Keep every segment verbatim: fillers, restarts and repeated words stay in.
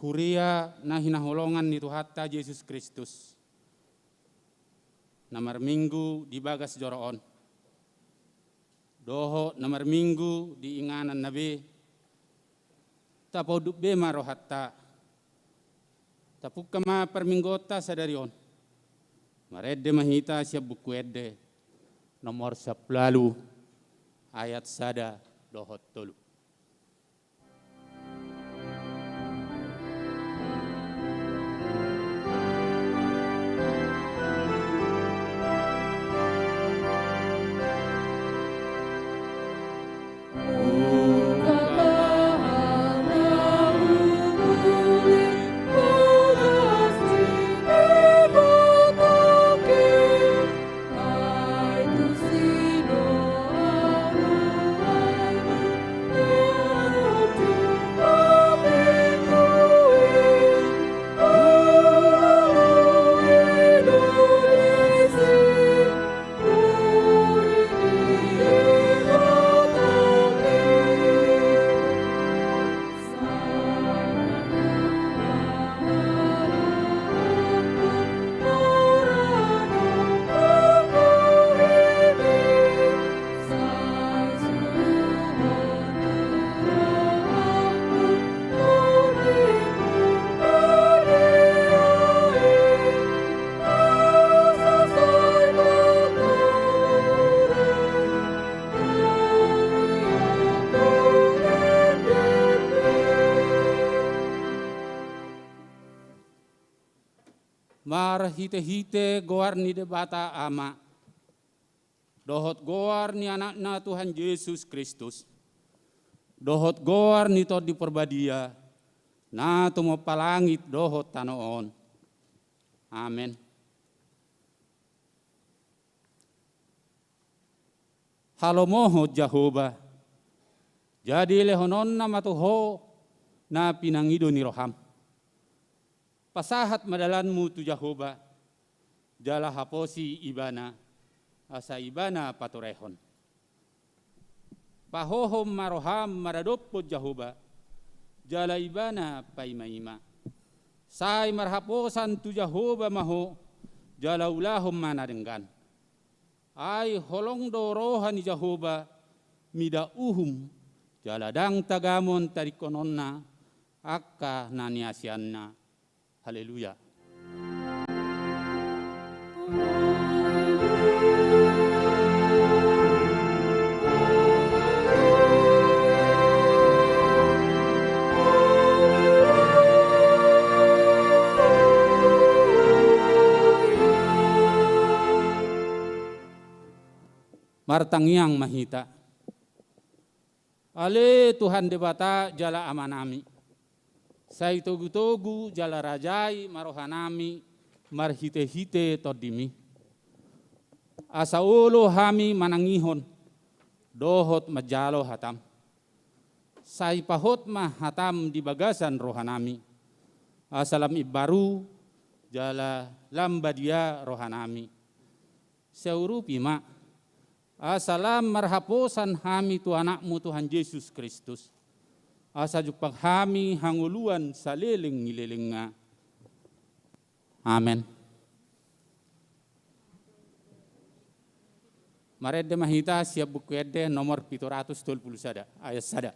Huria na hinaholongan ni Tuhanta Jesus Kristus, na marminggu di bagas joro on, dohot na marminggu di ingananna be, tapaunduk be ma rohanta, tapungka ma parmingguonta sadari on. Marende ma hita sian Buku Ende nomor sampulu ualu, ayat sada dohot tolu. Marhitehite goar ni Debata Ama, dohot goar ni Anakna Tuhan Jesus Kristus, dohot goar ni Tondi Parbadia, na tumompa langit dohot tano on. Amen. Halomohon Jahowa, jadi lehononna ma tu ho na pinangido ni roham. Pasahat ma dalanmu tu Jahowa, jala haposi Ibana, asa Ibana paturehon. Pahohom ma roham maradophon Jahowa, jala Ibana paimaima. Sai marhaposan tu Jahowa ma ho, jala ulahon ma na denggan. Ai holong do roha ni Jahowa mida uhum, jala ndang tagamon tadingkononna angka na niasianna. Haleluya. Martangiang ma hita. Ale Tuhan Debata jala Amanami, sai togutogu jala rajai ma rohanami marhitehite Tondimi, asa olo hami manangihon dohot manjalo hatam. Sai pahot ma hatam di bagasan rohanami, asa lam imbaru jala lam badia rohanami. Sai urupi ma, asa lam marhaposan hami tu Anakmu Tuhan Jesus Kristus, asa jumpang hami hangoluan saleleng ni lelengna. Amen. Marende ma hita sian Buku Ende nomor pitu ratus tolu pulu sada, ayat sada.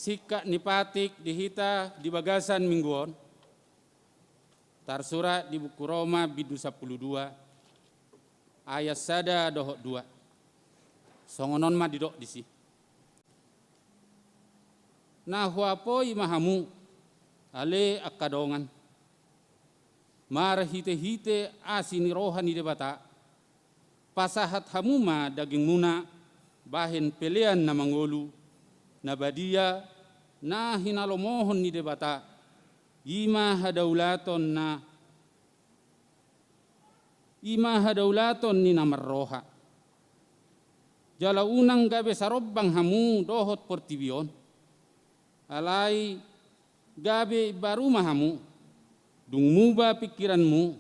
Singkat ni patik di hita di bagasan minggu on, tarsurat di buku Roma bindu sampulu dua, ayat sada dohot dua. Songon on ma didok disi: Na huapoi ma hamu, ale angka dongan, marhitehite asi ni roha ni Debata, pasahat hamu ma dagingmuna bahen pelean na mangolu, na badia, na hinalomohon ni Debata, i ma hadaulaton na, i ma hadaulaton ni na marroha. Jala unang gabe sarombang hamu dohot portibi on. Alai gabe imbaru ma hamu, dung muba pingkiranmu,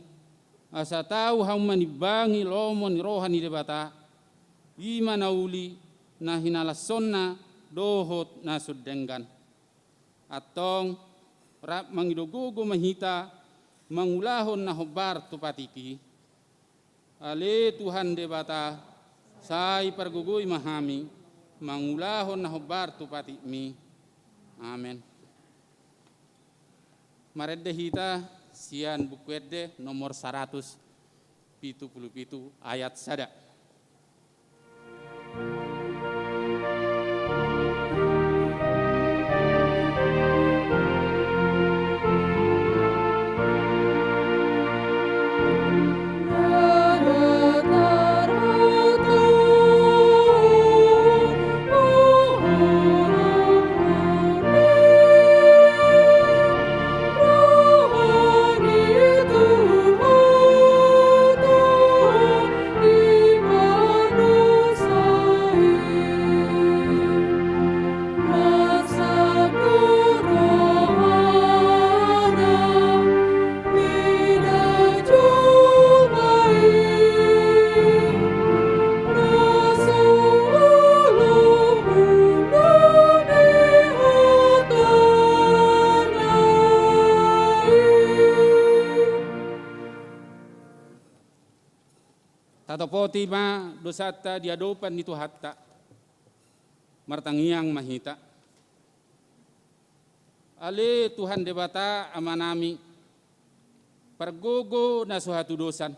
asa tau hamu manimbangi lomo ni roha ni Debata, i ma na uli, na hinalashonna dohot na sun denggan. Antong, rap mangido gogo ma hita mangulahon na hombar tu patik i. Ale Tuhan Debata, sai pargogoi ma hami mangulahon na hombar tu patikmi. Amen. Marende hita sian Buku Ende nomor saratus pitu pulu pitu ayat sada. Tatopoti ma dosanta di adopan ni Tuhanta. Martangiang ma hita. Ale Tuhan Debata Amanami, pargogo na so hatudosan,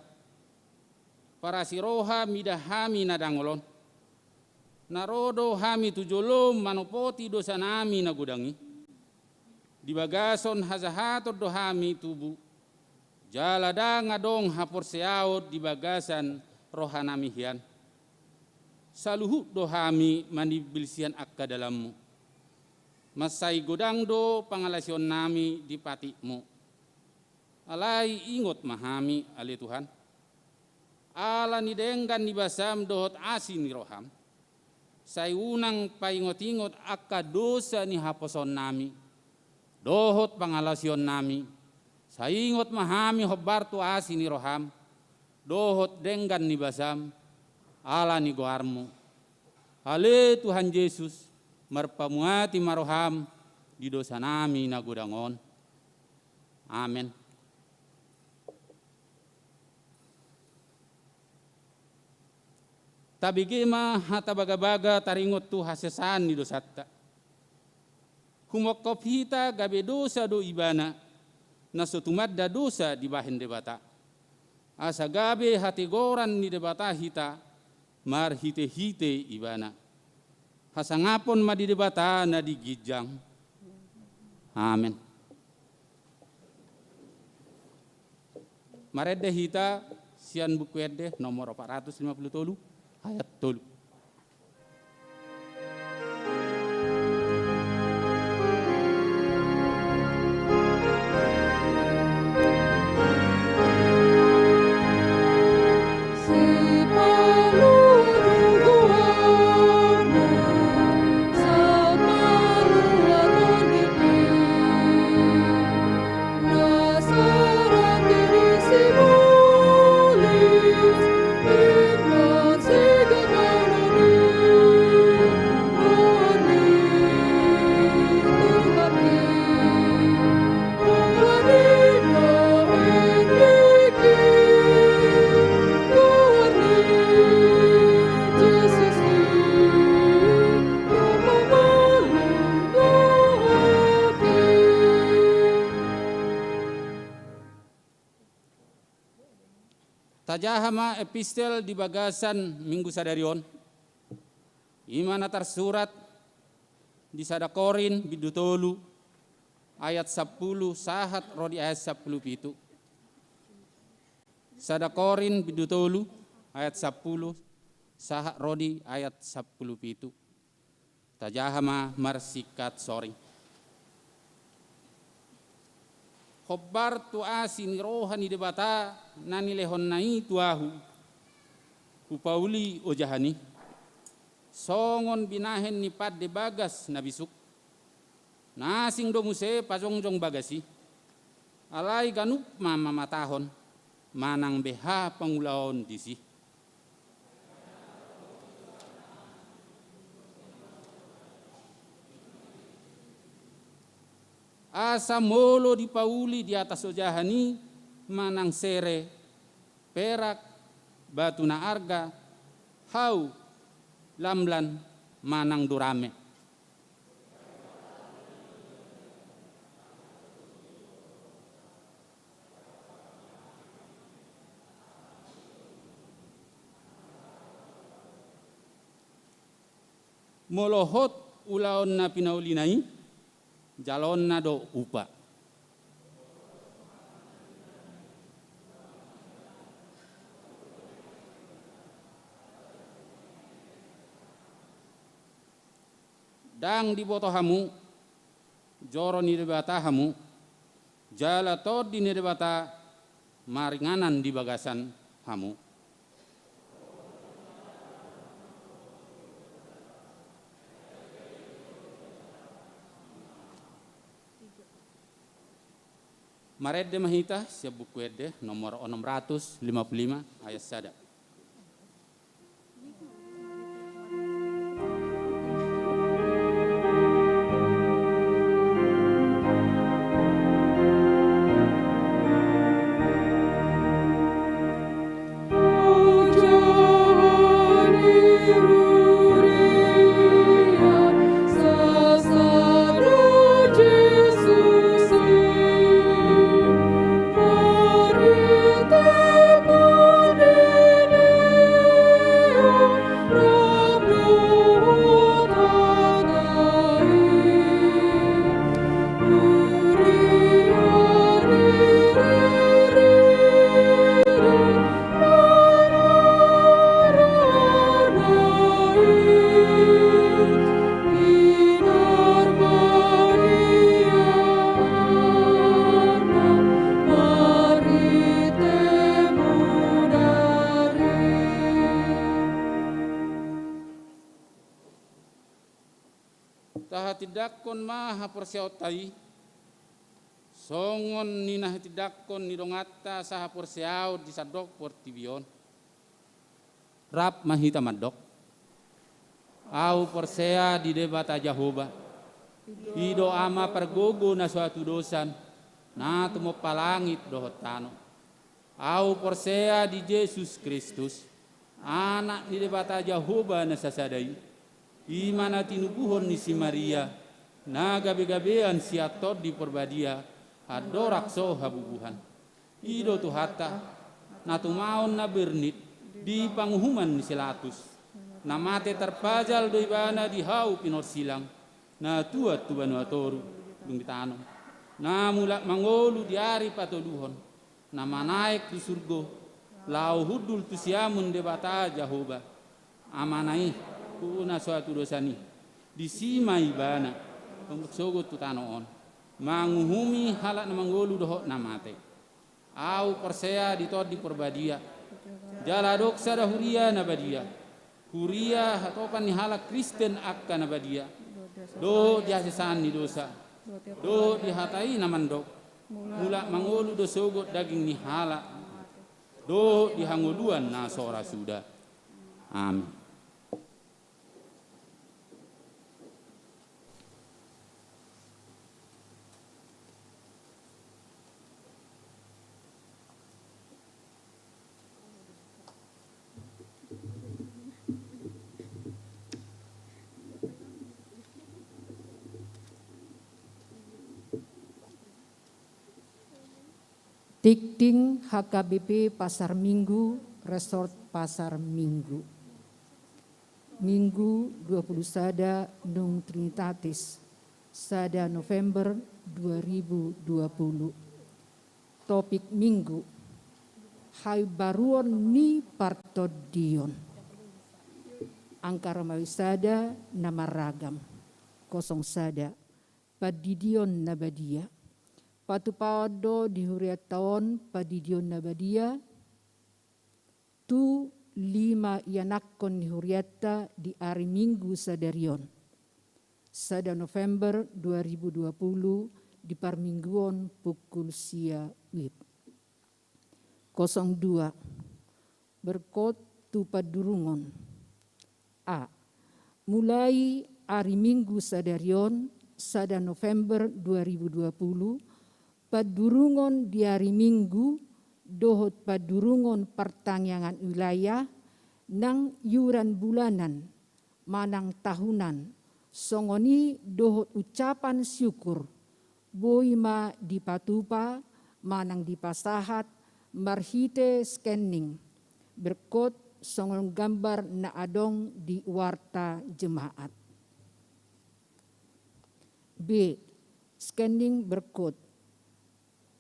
parasi roha mida hami na dangol on. Na ro do hami tu jolom manopoti dosanami na godang i. Di bagasan hajahaton do hami tubu, jala ndang adong haporseaon di bagasan rohanami hian. Saluhut do hami manimbil sian angka dalanmu. Mansai godang do pangalaosionnami di patikmu. Alai ingot ma hami, ale Tuhan, ala ni denggan ni basam dohot asi ni roham, sai unang paingot-ingot angka dosa ni haposoonnami dohot pangalaosionnami. Sai ingot ma hami hombar tu asi ni roham dohot denggan ni basam, ala ni goarmu. Ale Tuhan Jesus, marpamuati ma roham di dosanami na godang on. Amen. Tabege ma hata bagabaga taringot tu hasesaan ni dosanta. Humongkop hita gabe dosa do ibana, na so tumanda dosa dibahen Debata. Asa gabe hatigoran ni Debata hita marhite-hite ibana. Hasangapon ma di Debata na di ginjang. Amen. Marende hita sian Buku Ende nomor opat ratus lima puluh tolu, ayat tolu. Jaha ma epistel di bagasan minggu sadari on. I ma na tarsurat di sada Korint bindu tolu ayat sampulu sahat ro di ayat sampulu pitu. Sada Korint bindu tolu ayat sampulu sahat ro di ayat sampulu pitu. Tajaha ma marsingkat soring. Hombar tu asi ni roha ni Debata na nilehonna i tu ahu, hupauli ojahan i, songon binahen ni pande bagas na bisuk. Na asing do muse pajongjong bagas i. Alai ganup ma mamatahon manang beha pangulaon disi. Asa molo dipauli di atas ojahan i manang sere, perak, batu na arga, hau, lamlan, manang durame. Molo hot ulaon na pinaulina i, jaloonna do upa. Ndang diboto hamu, joro ni Debata hamu, jala Tondi ni Debata maringanan di bagasan hamu. Marende ma hita sian Buku Ende nomor onom ratus lima puluh lima ayat sada. Tahatindangkon ma haporseaonta i, songon ni na hatindangkon ni donganta sahaporseaon di sandok portibi on. Rap ma hita mandok. Ahu porsea di Debata Jahowa, i do Ama pargogo na so hatudosan, na tumompa langit dohot tano. Ahu porsea di Jesus Kristus, Anak ni Debata Jahowa na sasada i, i ma na tinubuhon ni si Maria, na gabegabean sian Tondi Porbadia, andorang so habubuhan. I do Tuhanta, na tumaon na bernit di panguhuman ni si Latus, na mate tarpajal do ibana di hau pinorsilang, na tuat tu banua toru, dung ditanom, na mulak mangolu di ari patoluhon, na manaek tu surgo, laho hundul tu siamun Debata Jahowa, Amana i, tu na so hatudosan i, disi ma ibana, sogot tu tano on, manguhumi halak na mangolu dohot na mate. Ahu porsea di Tondi Porbadia, jala adong sada huria na badia, huria hatopan ni halak Kristen angka na badia, dohot di hasesaan ni dosa, dohot di hata i na mandok, mulak mangolu do sogot daging ni halak, dohot di hangoluan na so ra suda. Amin. Tingting H K B P Pasar Minggu, Resort Pasar Minggu. Minggu dua puluh sada nunc Trinitatis, sada November dua ribu dua puluh. Topik Minggu: Habaruon ni partondion. Angka romawi sada na marragam. Kosong sada. Pandidion na badia. Patupaon do di hurianta on pandidion na badia tu lima ianakhon ni hurianta di ari Minggu sadari on, sada November dua ribu dua puluh, di parmingguon pukul sia wib. Kosong dua. Berkhot tu pandurungon. A. Mulai ari Minggu sadari on, sada November dua ribu dua puluh, pandurungon di ari Minggu dohot pandurungon partangiangan wilayah nang iuran bulanan manang tahunan, songon i dohot ucapan syukur, boi ma dipatupa manang dipasahat marhite scanning, berkhot songon gambar na adong di warta jemaat. B. Scanning berkhot.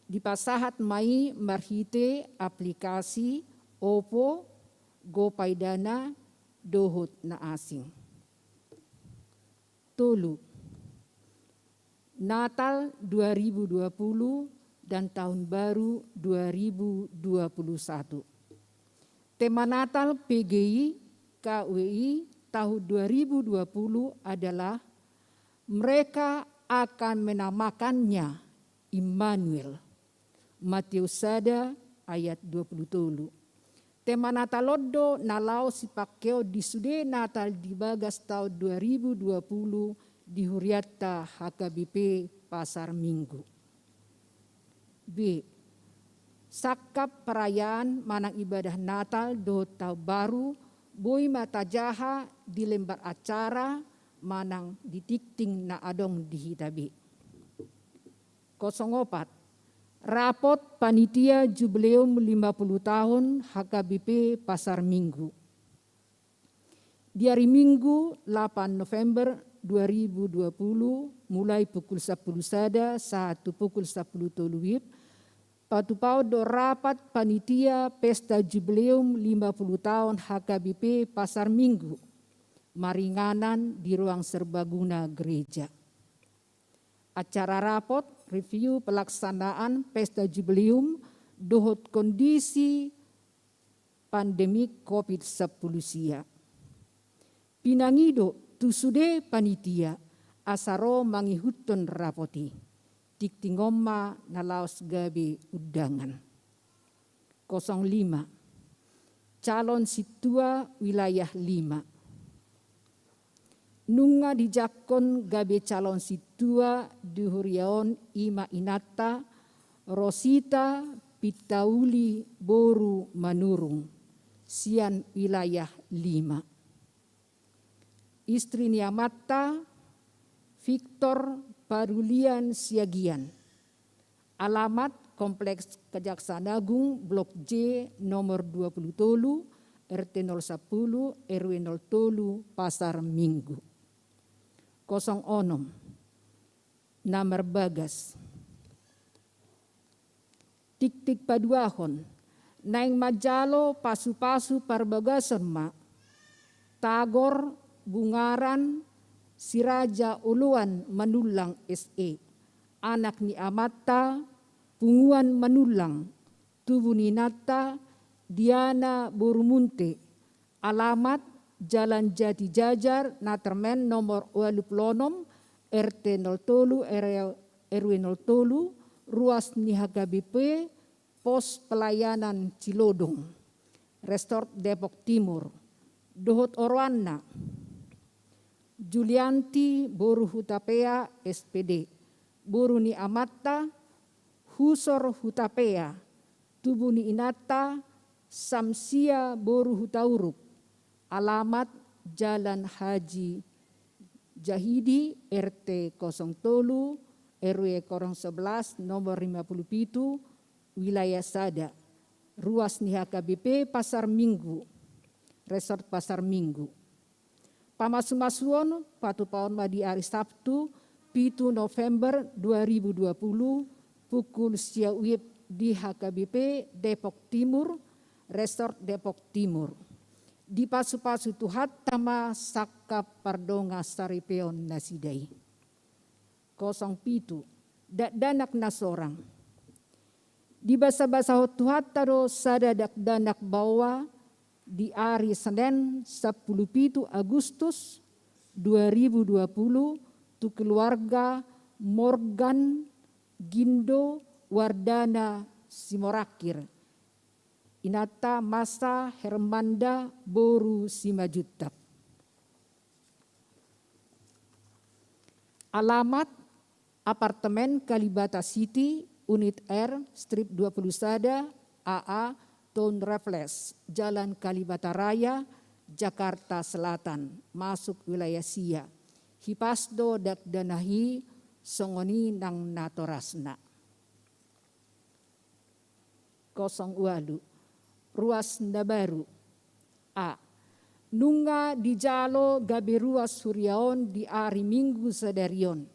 Dipasahat ma i marhite aplikasi Oppo, GoPay Dana, dohot na asing. Tolu. Natal dua ribu dua puluh dan Tahun Baru dua ribu dua puluh satu. Tema Natal P G I K W I tahun dua ribu dua puluh adalah Mereka akan menamakannya Immanuel. Matius sada ayat dua puluh tolu. Tema Natal on do na laho sipangkeon di sude Natal di bagas taon dua ribu dua puluh di hurianta H K B P Pasar Minggu. B. Sangkap perayaan manang ibadah Natal dohot Tahun Baru boi ma tajaha di lembar acara manang di tingting na adong di hita be. Kosong opat. Rapot panitia jubileum lima puluh tahun H K B P Pasar Minggu. Di ari Minggu lapan November dua ribu dua puluh, mulai pukul sampulu sada sahat tu pukul sampulu tolu wib, patupaon do rapat panitia pesta jubileum lima puluh tahun H K B P Pasar Minggu, maringanan di ruang serbaguna gereja. Acara rapot, review pelaksanaan pesta jubileum dohot kondisi pandemi covid sampulu sia. Pinangido tu sude panitia asa ro mangihuthon rapot i. Tingting on ma na laos gabe undangan. Kosong lima. Calon sintua wilayah lima. Nunga dijangkon gabe calon sintua di huria on i ma inanta Rosita Pintauli boru Manurung, sian wilayah lima. Istri ni amanta Victor Parulian Siagian. Alamat Kompleks Kejaksaan Agung, Blok J, nomor dua puluh tolu, R T nol sampulu, R W nol tolu, Pasar Minggu. Kosong onom. Na marbagas. Tingting paduahon. Naeng manjalo pasupasu parbagason ma Tagor Bungaran Si Raja Oloan Manullang S E, anak ni amanta Punguan Manullang, tubu ni inanta Diana boru Munte, alamat Jalan Jati Jajar, Natermen nomor ualu pulu onom, R T nol tolu, R W nol tolu, ruas ni H K B P, Pos Pelayanan Cilodong, Resort Depok Timur, dohot oroanna, Julianti boru Hutapea, S P D, boru ni amanta Husor Hutapea, tubu ni inanta Samsia boru Hutauruk, alamat Jalan Haji Jahidi, R T kosong tolu, R W kosong sebelas, nomor lima puluh pitu, wilayah sada. ruas ni H K B P Pasar Minggu, Resort Pasar Minggu. Pamasumasuon patupaon ma di ari Sabtu, pitu November dua ribu dua puluh, pukul sia WIB di H K B P Depok Timur, Resort Depok Timur. Dipasupasu Tuhanta ma sangkap pardongansaripeon nasida i. Kosong pitu, dakdanak na sorang. Dibasabasahon Tuhanta do sada dakdanak baoa di ari Senen sampulu pitu Agustus dua ribu dua puluh tu keluarga Morgan Gindo Wardana Simorangkir. Inanta Masa Hermanda boru Simanjuntak. Alamat: apartemen Kalibata City, unit R, strip dua puluh sada A A, Town Reflex, Jalan Kalibata Raya, Jakarta Selatan, masuk wilayah sia. Hipas do dakdanak i, songon i nang natorasna. Kosong ualu. Ruas na baru. A. Nunga dijalo gabe ruas huria on di ari Minggu sadari on,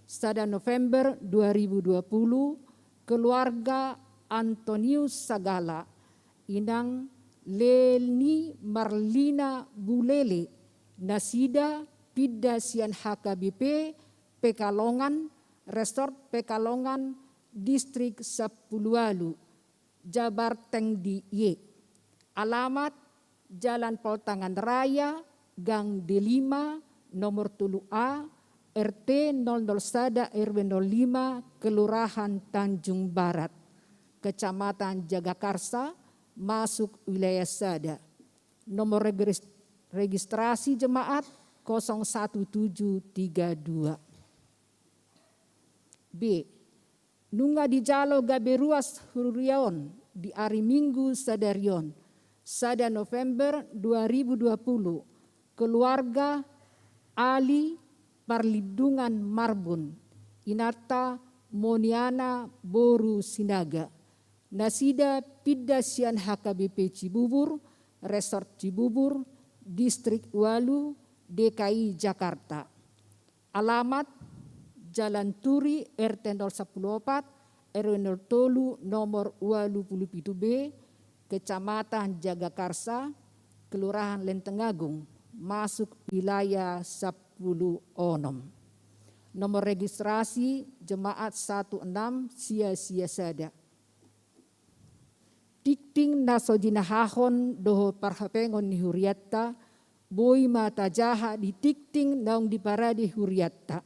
sada November dua ribu dua puluh, keluarga Antonius Sagala, inang Leni Marlina Bulele, nasida pinda sian H K B P Pekalongan, Resort Pekalongan, Distrik sampulu ualu, Jabar Tengdi I E. Alamat: Jalan Poltangan Raya, Gang D lima, nomor tolu A, R T nol nol sada R W nol lima, Kelurahan Tanjung Barat, Kecamatan Jagakarsa, masuk wilayah sada. Nomor regis-, registrasi jemaat kosong satu tujuh tiga dua. B. Nunga dijalo gabe ruas huria on di ari Minggu sadari on, sada November dua ribu dua puluh, keluarga Ali Parlindungan Marbun, inanta Moniana boru Sinaga. Nasida pinda sian H K B P Cibubur, Resort Cibubur, Distrik ualu, D K I Jakarta. Alamat: Jalan Turi, R T nol sampulu opat, R W nol tolu, nomor ualu pulu pitu B, Kecamatan Jagakarsa, Kelurahan Lenteng Agung, masuk wilayah sampulu onom. Nomor registrasi jemaat satu enam sia sia sada. Tingting na so jinahahon dohot parhapengon ni hurianta, boi ma tajaha di tingting naung diparade hurianta.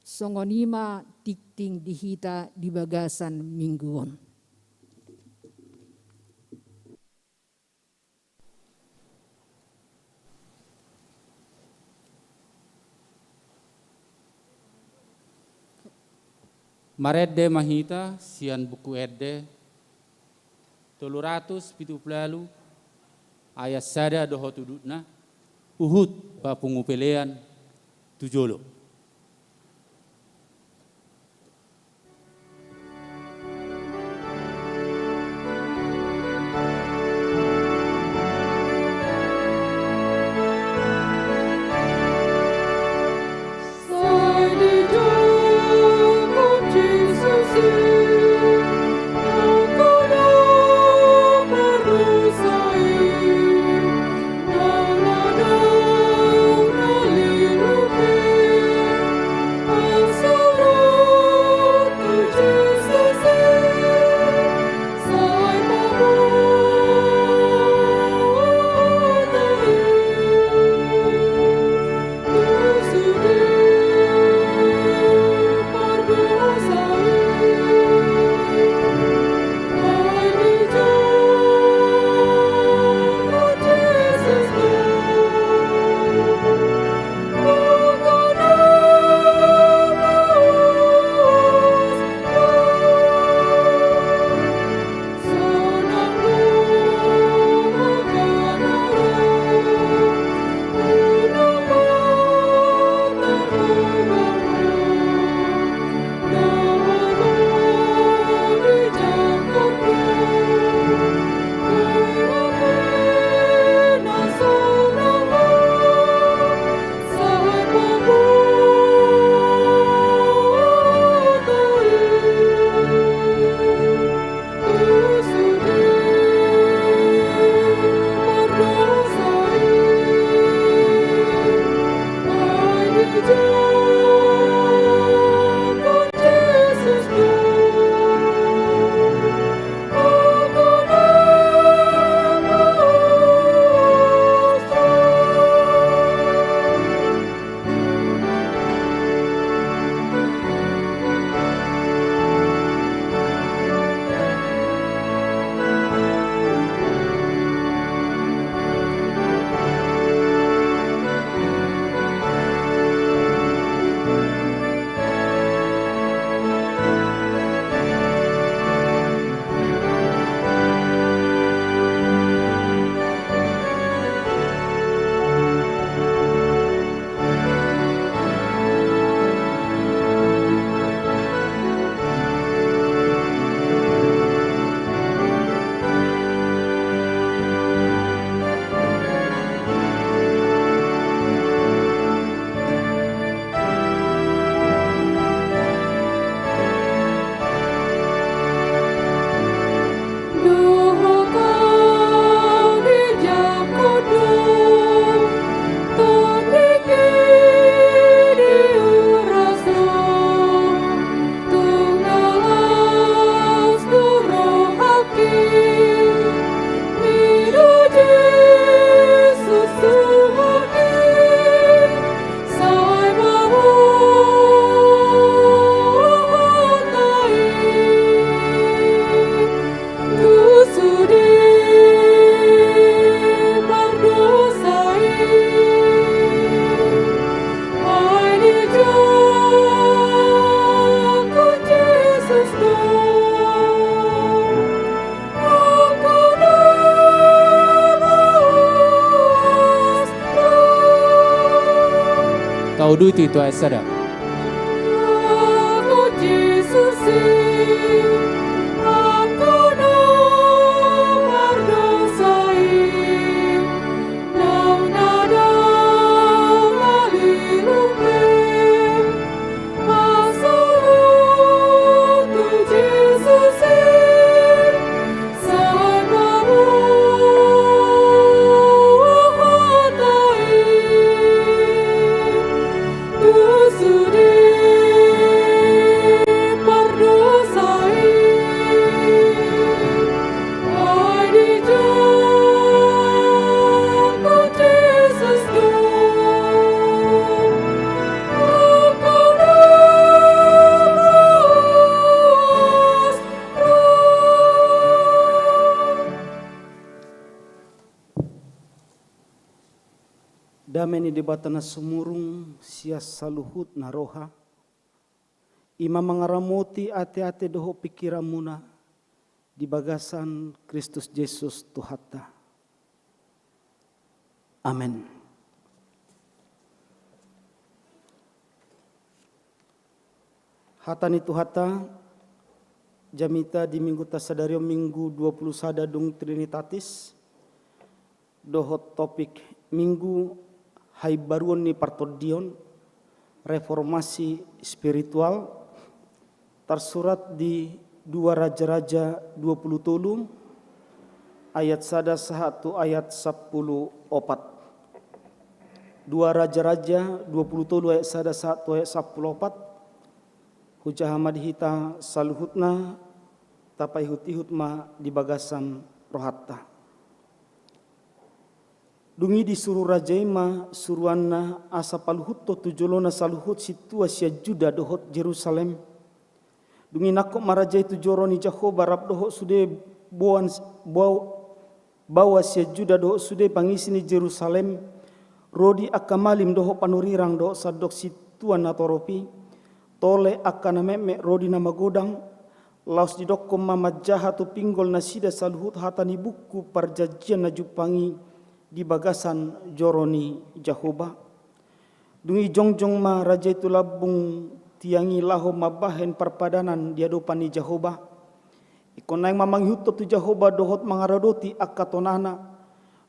Songon i ma tingting di hita di bagasan Minggu on. Marende ma hita sian Buku Ende tolu ratus pitu pulu ualu, ayat sada dohot udutna, huhut papungu pelean tu jolo. Uduti tu ayat sada. Aku Jesus i, aku na mardosa i, naung na dao malilu pe, masauh tu Jesus i. Sai paboa hata i, tu sude pardosa i, ai dijangkon Jesus do, angka na Dame ni Debata na sumurung sian saluhut na roha, i ma mangaramoti ateate dohot pingkiranmuna di bagasan Kristus Jesus Tuhanta. Amen. Hata ni Tuhanta, jamita di Mingguta sadari on, Minggu dua puluh sada dung Trinitatis, dohot topik Minggu, haimbaruon ni partondion, reformasi spiritual, tarsurat di Dua Raja-raja dua puluh tolu, ayat sada sahat tu ayat sampulu opat. Dua Raja-raja dua puluh tolu ayat sada sahat tu ayat sampulu opat. Hujaha ma di hita saluhutna, tapaihut-ihut ma di bagasan rohanta. Dung i disuru raja i ma suruanna asa paluhuthon tu jolona saluhut sintua sian Juda dohot Jerusalem. Dung i nangkok ma raja i tu joro ni Jahowa rap dohot sude boan, bau, baoa sian Juda dohot sude pangisi ni Jerusalem, ro di angka malim dohot panurirang dohot sandok sintua natorop i, tole angka na metmet ro di na magodang, laos didokkon ma manjaha tu pinggol nasida saluhut hata ni buku parjanjian na jumpang i di bagasan joro ni Jahowa. Dung i jongjong ma raja i tu lambung tiang i laho mambahen parpadanan di adopan ni Jahowa. Ingkon naeng ma mangihuthon tu Jahowa dohot mangaradoti angka tonana,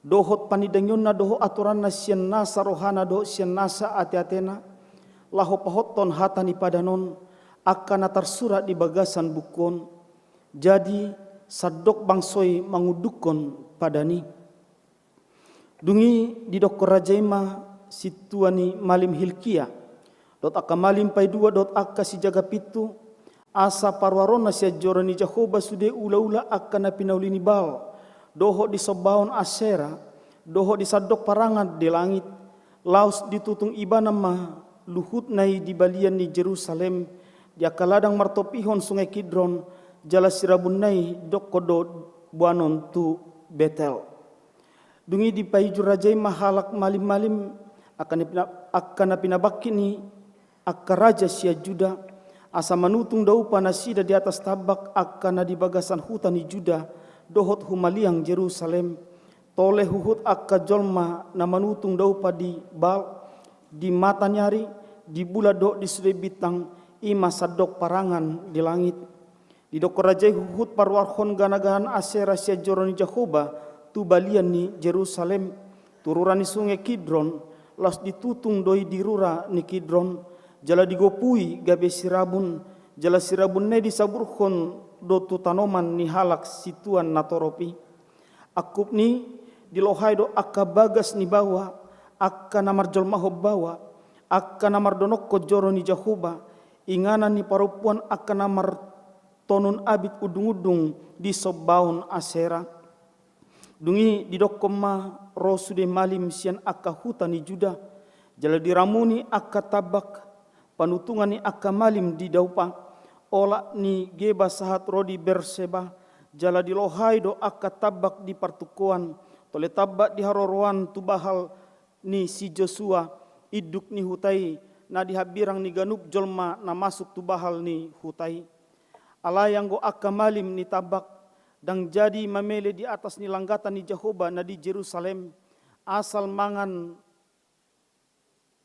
dohot panindangionna dohot aturanna sian nasa rohana dohot sian nasa ateatena, laho pahothon hata ni padan on, angka na tarsurat di bagasan buku on. Jadi sandok bangso i mangundukhon padan i. Dung i didokkon raja i ma sintua ni malim Hilkia, dohot angka malim paidua dohot angka sijaga pintu, asa paruaronna sian joro ni Jahowa sude ulaula angka na pinauli ni Baal, dohot disombaon Asera, dohot di sandok parangan di langit, laos ditutung ibana ma luhutna i di balian ni Jerusalem, di angka ladang martopihon Sungai Kidron, jala sirabunna i didokkon do boanon tu Betel. Dung i dipaijur raja i ma halak malim-malim, angka na pina-, angka na pinabangkit ni angka raja sian Juda, asa manutung daupa nasida di atas tambak angka na di bagasan huta ni Juda, dohot humaliang Jerusalem, tole huhut angka jolma na manutung daupa di Baal, di mata ni ari, di bulan dohot di sude bintang, i ma sandok parangan di langit. Didokkon raja i huhut paruarhon gana-ganan Asera sian joro ni Jahowa tu balian ni Jerusalem, tu rura ni Sungai Kidron, laos ditutung do i di rura ni Kidron, jala digopui gabe sirabun, jala sirabunna i disaburhon do tu tanoman ni halak sintua natorop i. Angkup ni i dilohai do angka bagas ni baoa, angka na marjolmahon baoa, angka na mardonokkon joro ni Jahowa, inganan ni parompuan angka na martonun abit undung-undung disombaon Asera. Dung i didokkon ma ro sude malim sian angka huta ni Juda, jala diramuni angka tambak, panutungan ni angka malim di daupa, olat ni Geba sahat ro di Berseba, jala dilohai do angka tambak di partungkoan, tole tambak di haroroan tu bahal ni si Josua, induk ni huta i, na di hambirang ni ganup jolma na masuk tu bahal ni huta i. Alai anggo angka malim ni tambak, ndang jadi mamele di atas ni langgatan ni Jahowa na di Jerusalem, asal mangan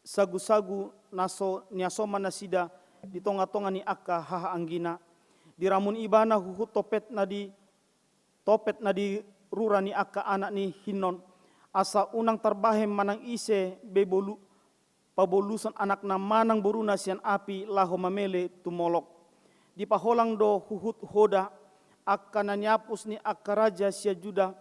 sagusagu na so niasoman nasida di tongatonga ni angka hahaanggina. Diramuni ibana huhut topet na di topet na di rura ni angka anak ni Hinnom, asa unang tarbahen manang ise be bolu paboluson anakna manang boruna sian api laho mamele tu Molok. Dipaholang do huhut Hoda, angka na niapus ni angka raja sian Juda,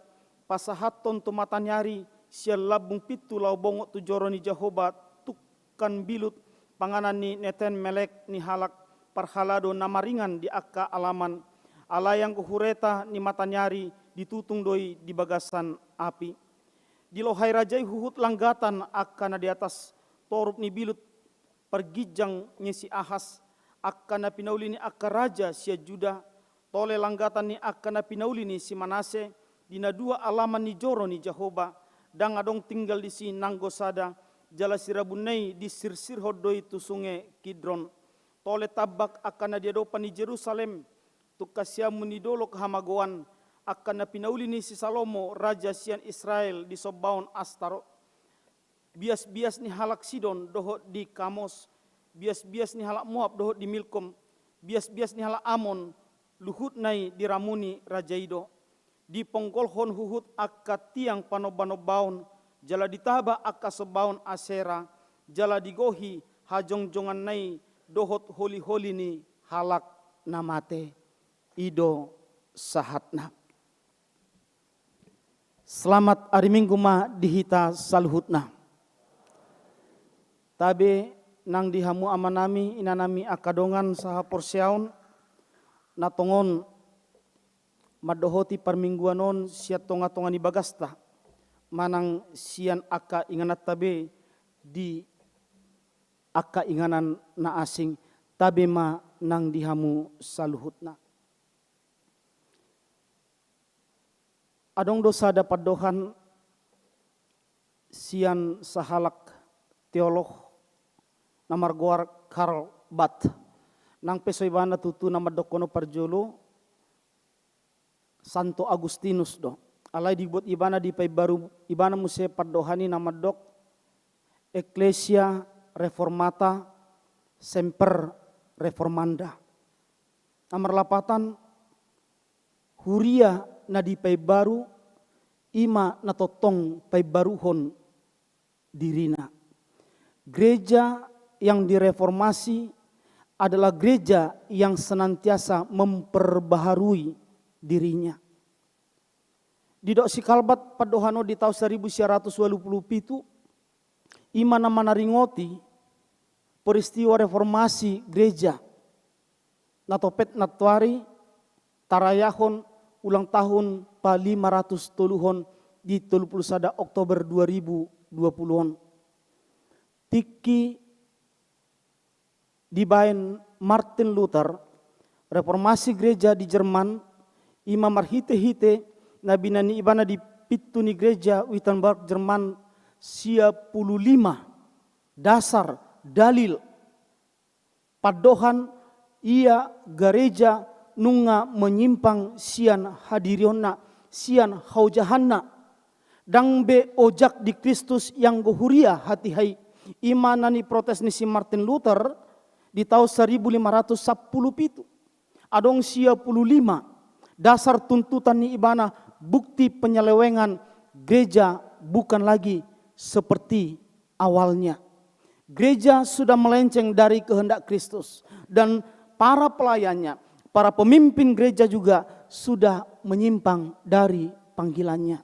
pasahathon tu mata ni ari sian lambung pintu laho bongot tu joro ni Jahowa tungkan bilut panganan ni neten melek ni halak parhalado na maringan di angka alaman. Alai anggo hureta ni mata ni ari ditutung do i di bagasan api. Dilohai raja i huhut langgatan angka na di atas torup ni bilut parginjang ni si Ahas, angka na pinauli ni angka raja sian Juda, tole langgatan ni angka na pinauli ni si Manase, di na dua alaman ni joro ni Jahowa, ndang adong tinggal disi nanggo sada, jala sirabunna i disirsirhon do i tu sunge Kidron. Tole tambak angka na di adopan ni Jerusalem, tungkan siamun ni dolok hamagoan, angka na pinauli ni si Salomo raja sian Israel disombaon Astarot. Biasbias ni halak Sidon dohot di Kamos, biasbias ni halak Moab dohot di Milkom, biasbias ni halak Amon, luhutna i diramuni raja i do. Diponggolhon huhut angka tiang panombanombaon, jala ditaba angka sombaon Asera, jala digohi hajongjonganna i dohot holiholi ni halak na mate. I do sahatna. Selamat ari Minggu ma di hita saluhutna. Tabe nang di hamu amanami, inanami angka dongan sahaporseaon, na tongon mandohoti parmingguan on sian tongatonga ni bagasta, manang sian angka ingananta be di angka inganan na asing, tabe ma nang di hamu saluhutna. Adong do sada pandohan sian sahalak teolog na margoar Karl Barth. Nang pe so ibana tutu na mandokkon on parjolo, Santo Agustinus do. Alai dibuat ibana, dipaimbaru ibana muse pandohan i na mandok Ecclesia Reformata Semper Reformanda. Na marlapatan, huria na dipaimbaru i ma na tongtong paimbaruhon dirina. Gereja yang direformasi adalah gereja yang senantiasa memperbaharui dirinya. Didok si Karl Barth pandohan on di taon saribu sia ratus ualu pulu pitu, i ma na manaringoti peristiwa reformasi gereja na topet nantoari tarayahon ulang tahun palima ratus toluhon di tolu pulu sada Oktober dua ribu dua pulu on. Tingki dibaen Martin Luther, reformasi gereja di Jerman, i ma marhitehite na binaen ibana di pintu ni gereja Wittenberg Jerman sia pulu lima dasar dalil pandohan ia gareja nunga menyimpang sian hadirionna, sian haojahanna. Ndang be ojak di Kristus ianggo huria hatiha i. I ma na niprotes ni si Martin Luther di taon saribu lima ratus sampulu pitu. Adong sia pulu lima dasar tuntutan ni ibana, bukti penyelewengan gereja bukan lagi seperti awalnya. Gereja sudah melenceng dari kehendak Kristus, dan para pelayannya, para pemimpin gereja juga sudah menyimpang dari panggilannya.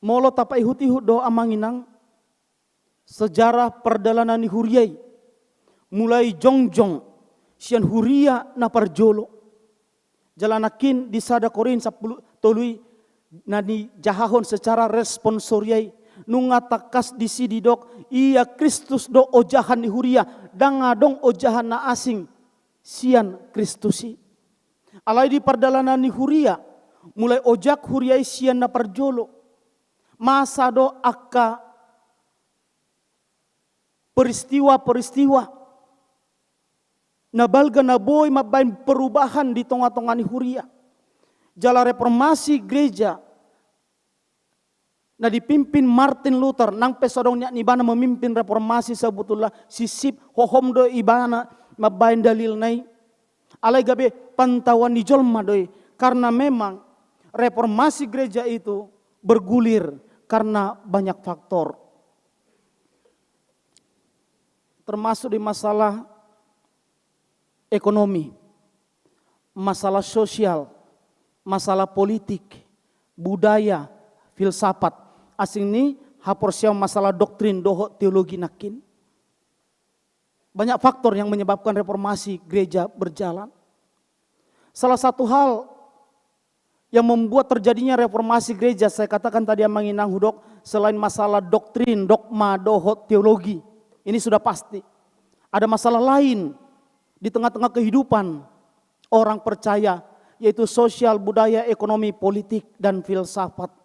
Molo tapaihutihut do, amang inang, sejarah pardalanan ni huria i, mulai jongjong sian huria na parjolo, jala nangkin di sada Korint sampulu tolu i na nijahahon secara responsoria i, nunga tangkas disi didok, ia Kristus do ojahan ni huria, ndang adong ojahan na asing sian Kristus i. Alai di pardalanan ni huria, mulai ojak huria i sian na parjolo, masa do angka peristiwa-peristiwa na balga na boi mambaen perubahan di tongatonga ni huria. Jala reformasi gereja Na dipimpin Martin Luther, nang pe so adong niat ni ibana memimpin reformasi, sebetulna sisip hohom do ibana mambaen dalilna i. Alai gabe pantauan ni jolma do i, karena memang reformasi gereja itu bergulir karena banyak faktor. Termasuk di masalah ekonomi, masalah sosial, masalah politik, budaya, filsafat. Asing ni haporseaon masalah doktrin dohot teologi nangkin. Banyak faktor yang menyebabkan reformasi gereja berjalan. Salah satu hal yang membuat terjadinya reformasi gereja, saya katakan tadi, Amang Inang, hudok, selain masalah doktrin, dogma, dohot teologi, ini sudah pasti. Ada masalah lain di tengah-tengah kehidupan orang percaya, yaitu sosial, budaya, ekonomi, politik, dan filsafat.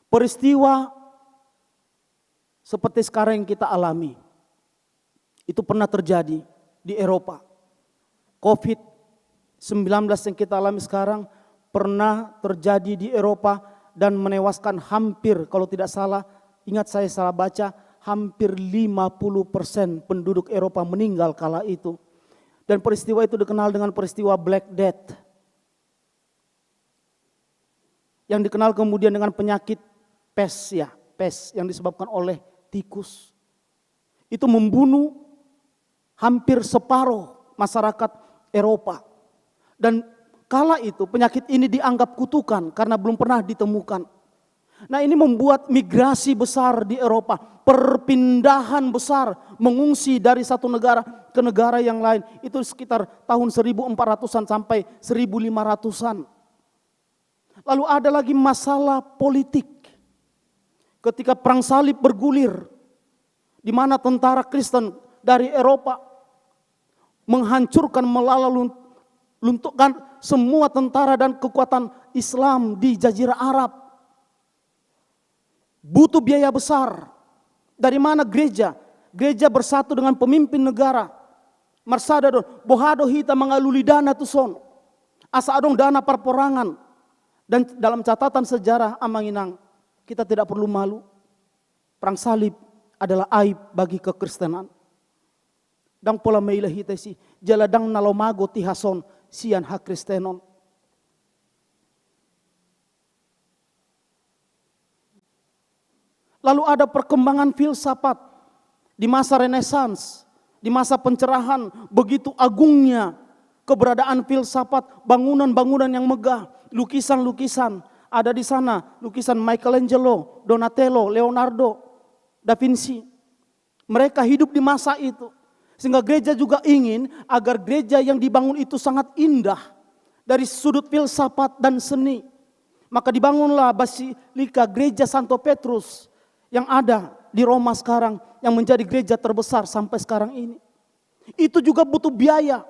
Peristiwa seperti sekarang yang kita alami, itu pernah terjadi di Eropa. Covid sembilan belas yang kita alami sekarang pernah terjadi di Eropa dan menewaskan hampir, kalau tidak salah, ingat saya salah baca, hampir lima puluh persen penduduk Eropa meninggal kala itu. Dan peristiwa itu dikenal dengan peristiwa Black Death, yang dikenal kemudian dengan penyakit pes, ya, pes yang disebabkan oleh tikus. Itu membunuh hampir separuh masyarakat Eropa. Dan kala itu penyakit ini dianggap kutukan karena belum pernah ditemukan. Nah, ini membuat migrasi besar di Eropa, perpindahan besar, mengungsi dari satu negara ke negara yang lain. Itu sekitar tahun seribu empat ratusan sampai seribu lima ratusan. Lalu ada lagi masalah politik. Ketika perang salib bergulir, di mana tentara Kristen dari Eropa menghancurkan, melala lun-, luntukkan semua tentara dan kekuatan Islam di Jazirah Arab. Butuh biaya besar. Dari mana gereja? Gereja bersatu dengan pemimpin negara. Marsada do, boha do hita mangalului dana tuson? Asa adong dana parporangan. Dan dalam catatan sejarah, Amang Inang, kita tidak perlu malu. Perang salib adalah aib bagi kekristenan. Ndang pola maila hita disi, jala ndang na lomago tihason sian hakristenon. Lalu ada perkembangan filsafat di masa Renaissance, di masa pencerahan, begitu agungnya keberadaan filsafat, bangunan-bangunan yang megah, lukisan-lukisan. Ada di sana lukisan Michelangelo, Donatello, Leonardo da Vinci. Mereka hidup di masa itu. Sehingga gereja juga ingin agar gereja yang dibangun itu sangat indah dari sudut filsafat dan seni. Maka dibangunlah Basilika Gereja Santo Petrus yang ada di Roma sekarang, yang menjadi gereja terbesar sampai sekarang ini. Itu juga butuh biaya.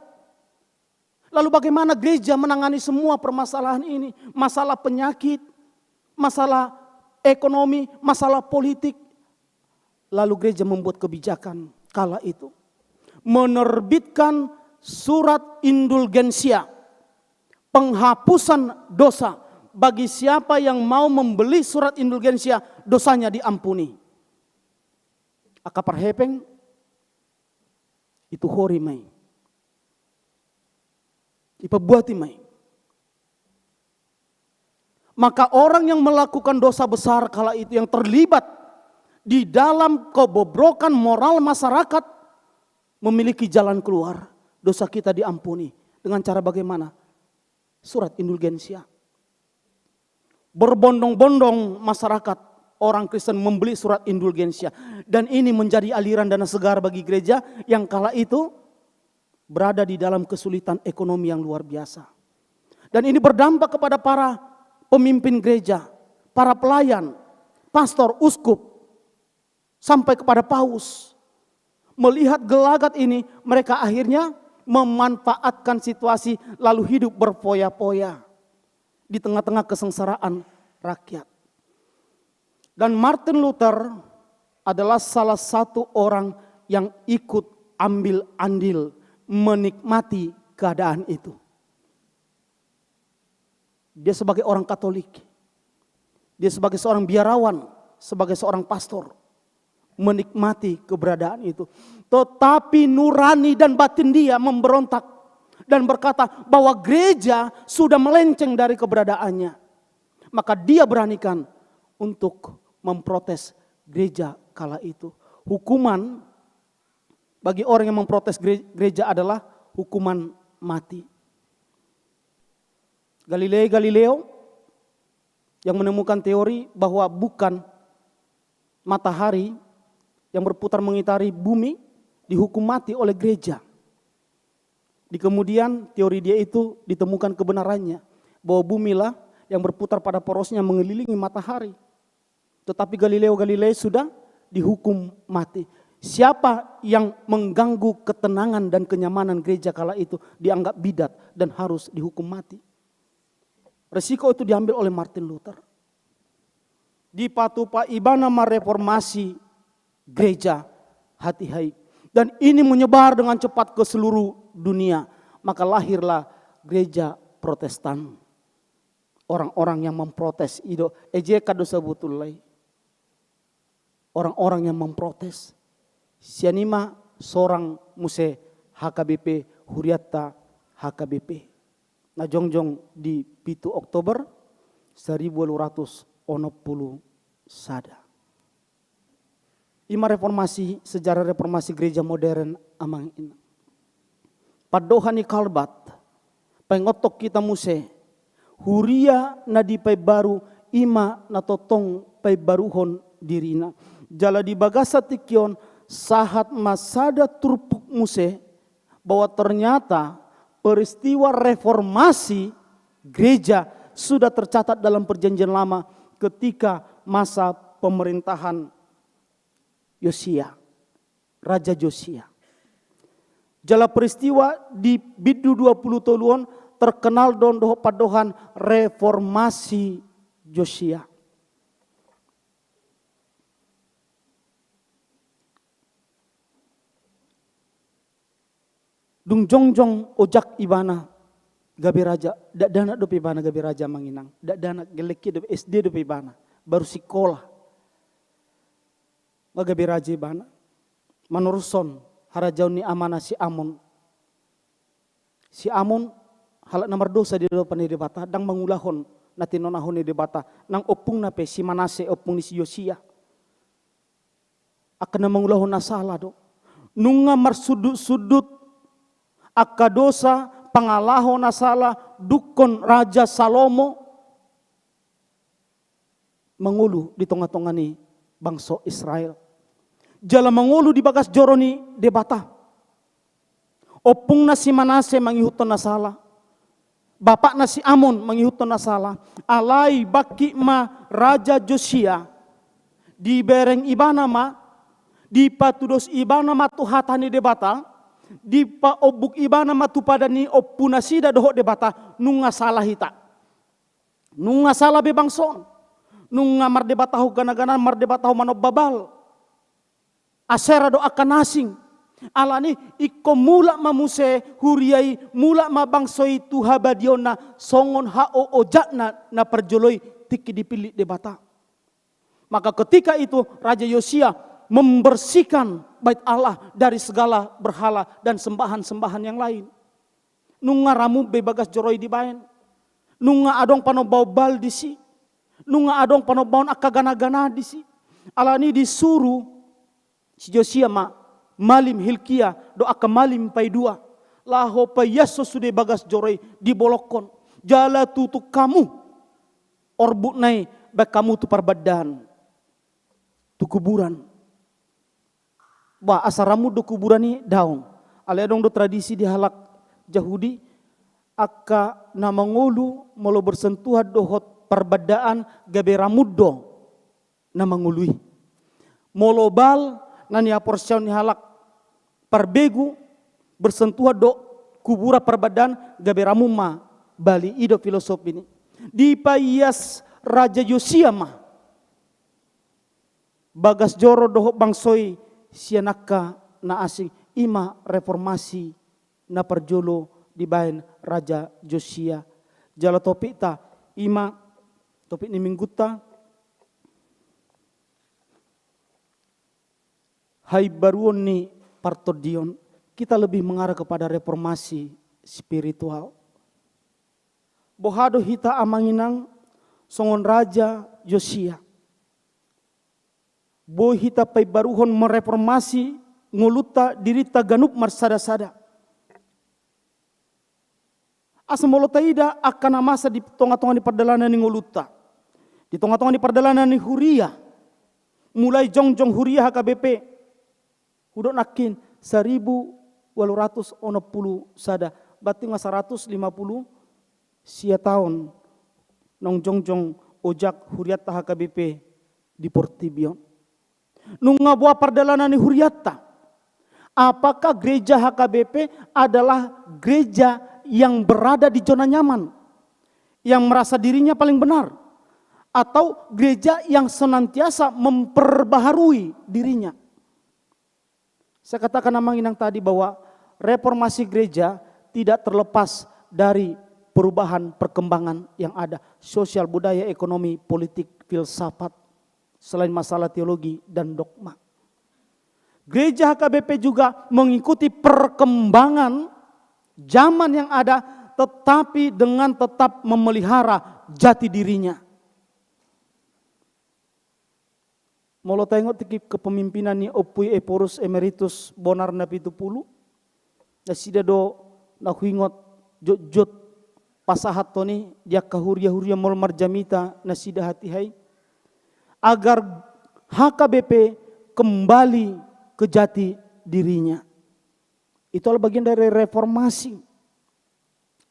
Lalu bagaimana gereja menangani semua permasalahan ini? Masalah penyakit, masalah ekonomi, masalah politik. Lalu gereja membuat kebijakan kala itu. Menerbitkan surat indulgensia, penghapusan dosa. Bagi siapa yang mau membeli surat indulgensia, dosanya diampuni. Angka parhepeng, ituhori ma i. Ipabuati ma i. Maka orang yang melakukan dosa besar kala itu, yang terlibat di dalam kebobrokan moral masyarakat, memiliki jalan keluar. Dosa kita diampuni. Dengan cara bagaimana? Surat indulgensia. Berbondong-bondong masyarakat, orang Kristen membeli surat indulgensia. Dan ini menjadi aliran dana segar bagi gereja yang kala itu berada di dalam kesulitan ekonomi yang luar biasa. Dan ini berdampak kepada para pemimpin gereja, para pelayan, pastor, uskup, sampai kepada paus. Melihat gelagat ini, mereka akhirnya memanfaatkan situasi lalu hidup berfoya-foya di tengah-tengah kesengsaraan rakyat. Dan Martin Luther adalah salah satu orang yang ikut ambil andil menikmati keadaan itu. Dia sebagai orang Katolik, Dia sebagai seorang biarawan, sebagai seorang pastor, menikmati keberadaan itu. Tetapi nurani dan batin dia memberontak dan berkata bahwa gereja sudah melenceng dari keberadaannya. Maka dia beranikan untuk memprotes gereja kala itu. Hukuman bagi orang yang memprotes gere-, gereja adalah hukuman mati. Galilei Galileo yang menemukan teori bahwa bukan matahari yang berputar mengitari bumi dihukum mati oleh gereja. Di kemudian teori dia itu ditemukan kebenarannya, bahwa bumilah yang berputar pada porosnya mengelilingi matahari. Tetapi Galileo Galilei sudah dihukum mati. Siapa yang mengganggu ketenangan dan kenyamanan gereja kala itu dianggap bidat dan harus dihukum mati. Resiko itu diambil oleh Martin Luther. Dipatupa ibana ma reformasi gereja hatiha i. Dan ini menyebar dengan cepat ke seluruh dunia. Maka lahirlah gereja Protestan. Orang-orang yang memprotes i do, ejeka do sabotulna i. Orang-orang yang memprotes. Sian i ma sorang muse H K B P, hurianta H K B P. Na jongjong di pitu Oktober seribu walu ratus onom pulu sada. I ma reformasi, sejarah reformasi gereja modern, amang inang. Pandohan ni Calbat, paingothon hita muse, huria na dipaimbaru i ma na tongtong paimbaruhon dirina. Jala di bagasan tingki on sahat ma sada turpuk muse, bahwa ternyata peristiwa reformasi gereja sudah tercatat dalam Perjanjian Lama ketika masa pemerintahan Yosia, Raja Josia. Jala peristiwa di bindu dua pulu tolu on terkenal do on dohot pandohan reformasi Josia. Dung jongjong ojak ibana gabe raja, dakdanak dope ibana gabe raja, amang inang. Dakdanak, gellengki dope, S D dope ibana, baru sikola. Nga gabe raja ibana. Manorushon harajaon ni amana si Amon. Si Amon halak na mardosa di adopan ni Debata, ndang mangulahon na tinonahon ni Debata. Nang ompungna pe si Manase, ompung ni si Yosia, angka na mangulahon na sala do. Nunga marsundut-sundut angka dosa, pangalaho na sala, dungkon Raja Salomo mangolu di tonga-tonga ni bangso Israel. Jala mangolu di bagas joro ni Debata. Ompungna si Manase mangihuthon na sala. Bapakna si Amon mangihuthon na sala. Alai bangkit ma Raja Josia. Dibereng ibana ma, dipatudos ibana ma tu hata ni Debata, dipaombuk ibana ma tu padan ni ompunasida dohot Debata, nunga sala hita. Nunga sala be bangso on. Nunga mardebatahon gana-gana, mardebatahon manomba Baal, Asera dohot angka na asing. Alani i ingkon mulak ma muse huria i, mulak ma bangso i tu habadiaonna songon haoojatna na parjolo i tingki dipillit Debata. Maka ketika itu Raja Yosia membersihkan bait Allah dari segala berhala dan sembahan-sembahan yang lain. Nunga ramum be bagas joro i dibaen. Nunga adong panombaon Baal disi. Nunga adong panombaon angka gana-gana disi. Alani disuru si Josia ma malim Hilkia dohot angka malim paidua laho paiashon sude bagas joro i, dibolongkon. Jala tutung hamu orbukna i, baen hamu tu parbandaan, tu kuburan. Bah, asa ramum do kuburan i? Daong. Alai adong do tradisi di halak Jahudi, angka na mangolu molo bersentuhan dohot parbandaan gabe ramum do na mangolu i. Molo Baal na nihaporseaon ni halak parbegu bersentuhan dohot kuburan, parbandaan, gabe ramum ma bali. I do filosofi ni. Dipaias Raja Yosia ma bagas joro dohot bangso i sian angka na asing. I ma reformasi na parjolo dibaen Raja Josia. Jala topikta, i ma topik ni minggunta, haimbaruon ni partondion, kita lebih mengarah kepada reformasi spiritual. Boha do hita amang inang songon Raja Yosia? Boi hita paimbaruhon, mereformasi ngolunta, dirinta ganup marsada-sada. Asa molo taida angka na masa di tonga-tonga ni pardalanan ni ngolunta, di tonga-tonga ni pardalanan ni huria, mulai jongjong huria H K B P, hudok nangkin saribu ualu ratus onom pulu sada, berarti nga saratus lima pulu sia taon naung jongjong ojak hurianta H K B P di portibi on. Nunga boha pardalanan ni hurianta. Apakah gereja H K B P adalah gereja yang berada di zona nyaman, yang merasa dirinya paling benar, atau gereja yang senantiasa memperbaharui dirinya? Saya katakan amang inang tadi bahwa reformasi gereja tidak terlepas dari perubahan perkembangan yang ada, sosial, budaya, ekonomi, politik, filsafat, selain masalah teologi dan dogma. Gereja H K B P juga mengikuti perkembangan zaman yang ada, tetapi dengan tetap memelihara jati dirinya. Molo taingot tingki kepemimpinan ni Ompu Ephorus Emeritus Bonar na pitu pulu, nasida do na huingot jotjot pasahathon i di angka huria-huria molo marjamita nasida hatiha i, agar H K B P kembali ke jati dirinya. Itu adalah bagian dari reformasi.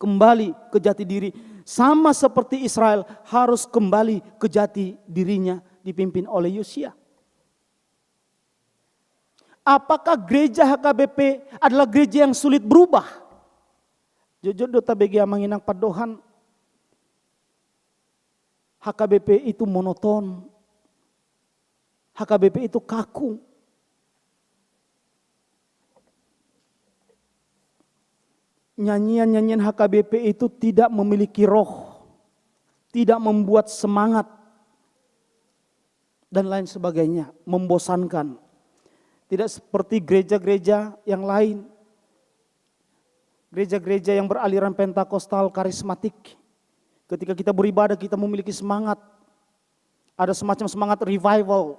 Kembali ke jati diri. Sama seperti Israel harus kembali ke jati dirinya dipimpin oleh Yosia. Apakah gereja H K B P adalah gereja yang sulit berubah? Jotjot do tabege amang inang pandohan H K B P itu monoton. H K B P itu kaku. Nyanyian-nyanyian H K B P itu tidak memiliki roh, tidak membuat semangat, dan lain sebagainya, membosankan. Tidak seperti gereja-gereja yang lain, gereja-gereja yang beraliran Pentakosta, karismatik. Ketika kita beribadah, kita memiliki semangat. Ada semacam semangat revival,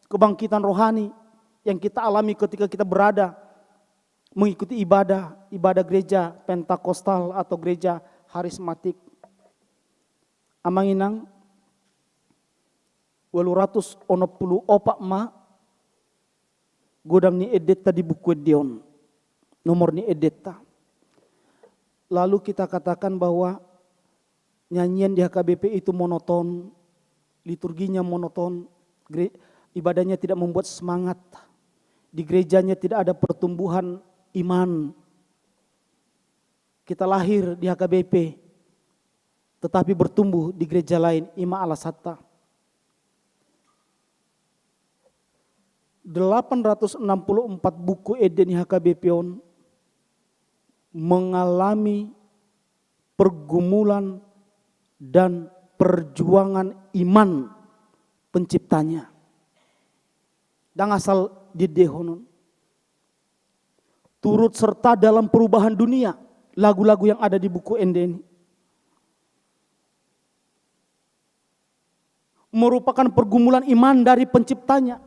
kebangkitan rohani yang kita alami ketika kita berada mengikuti ibadah, ibadah gereja Pentakosta atau gereja karismatik. Amang inang, ualu ratus onom pulu opat ma godang ni endenta di Buku Ende on, nomor ni endenta. Lalu kita katakan bahwa nyanyian di H K B P itu monoton, liturginya monoton, gere-, ibadahnya tidak membuat semangat, di gerejanya tidak ada pertumbuhan iman. Kita lahir di H K B P, tetapi bertumbuh di gereja lain, i ma alasanta. Delapan ratus enam puluh empat Buku Ende ni H K B P on mengalami pergumulan dan perjuangan iman penciptanya. Ndang asal diendehon on. Turut serta dalam perubahan dunia, lagu-lagu yang ada di Buku Ende ini merupakan pergumulan iman dari penciptanya.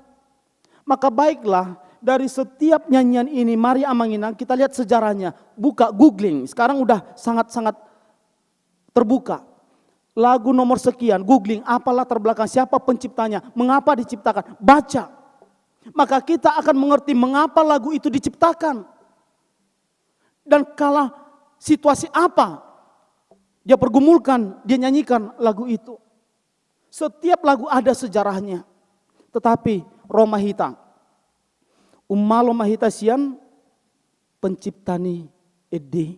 Maka baiklah, dari setiap nyanyian ini, mari amang inang kita lihat sejarahnya. Buka, googling, sekarang udah sangat-sangat terbuka. Lagu nomor sekian, googling, apa latar belakang, siapa penciptanya, mengapa diciptakan, baca. Maka kita akan mengerti mengapa lagu itu diciptakan. Dan kala situasi apa dia pergumulkan, dia nyanyikan lagu itu. Setiap lagu ada sejarahnya. Tetapi ro ma hita, umalo ma hita sian pencipta ni ende.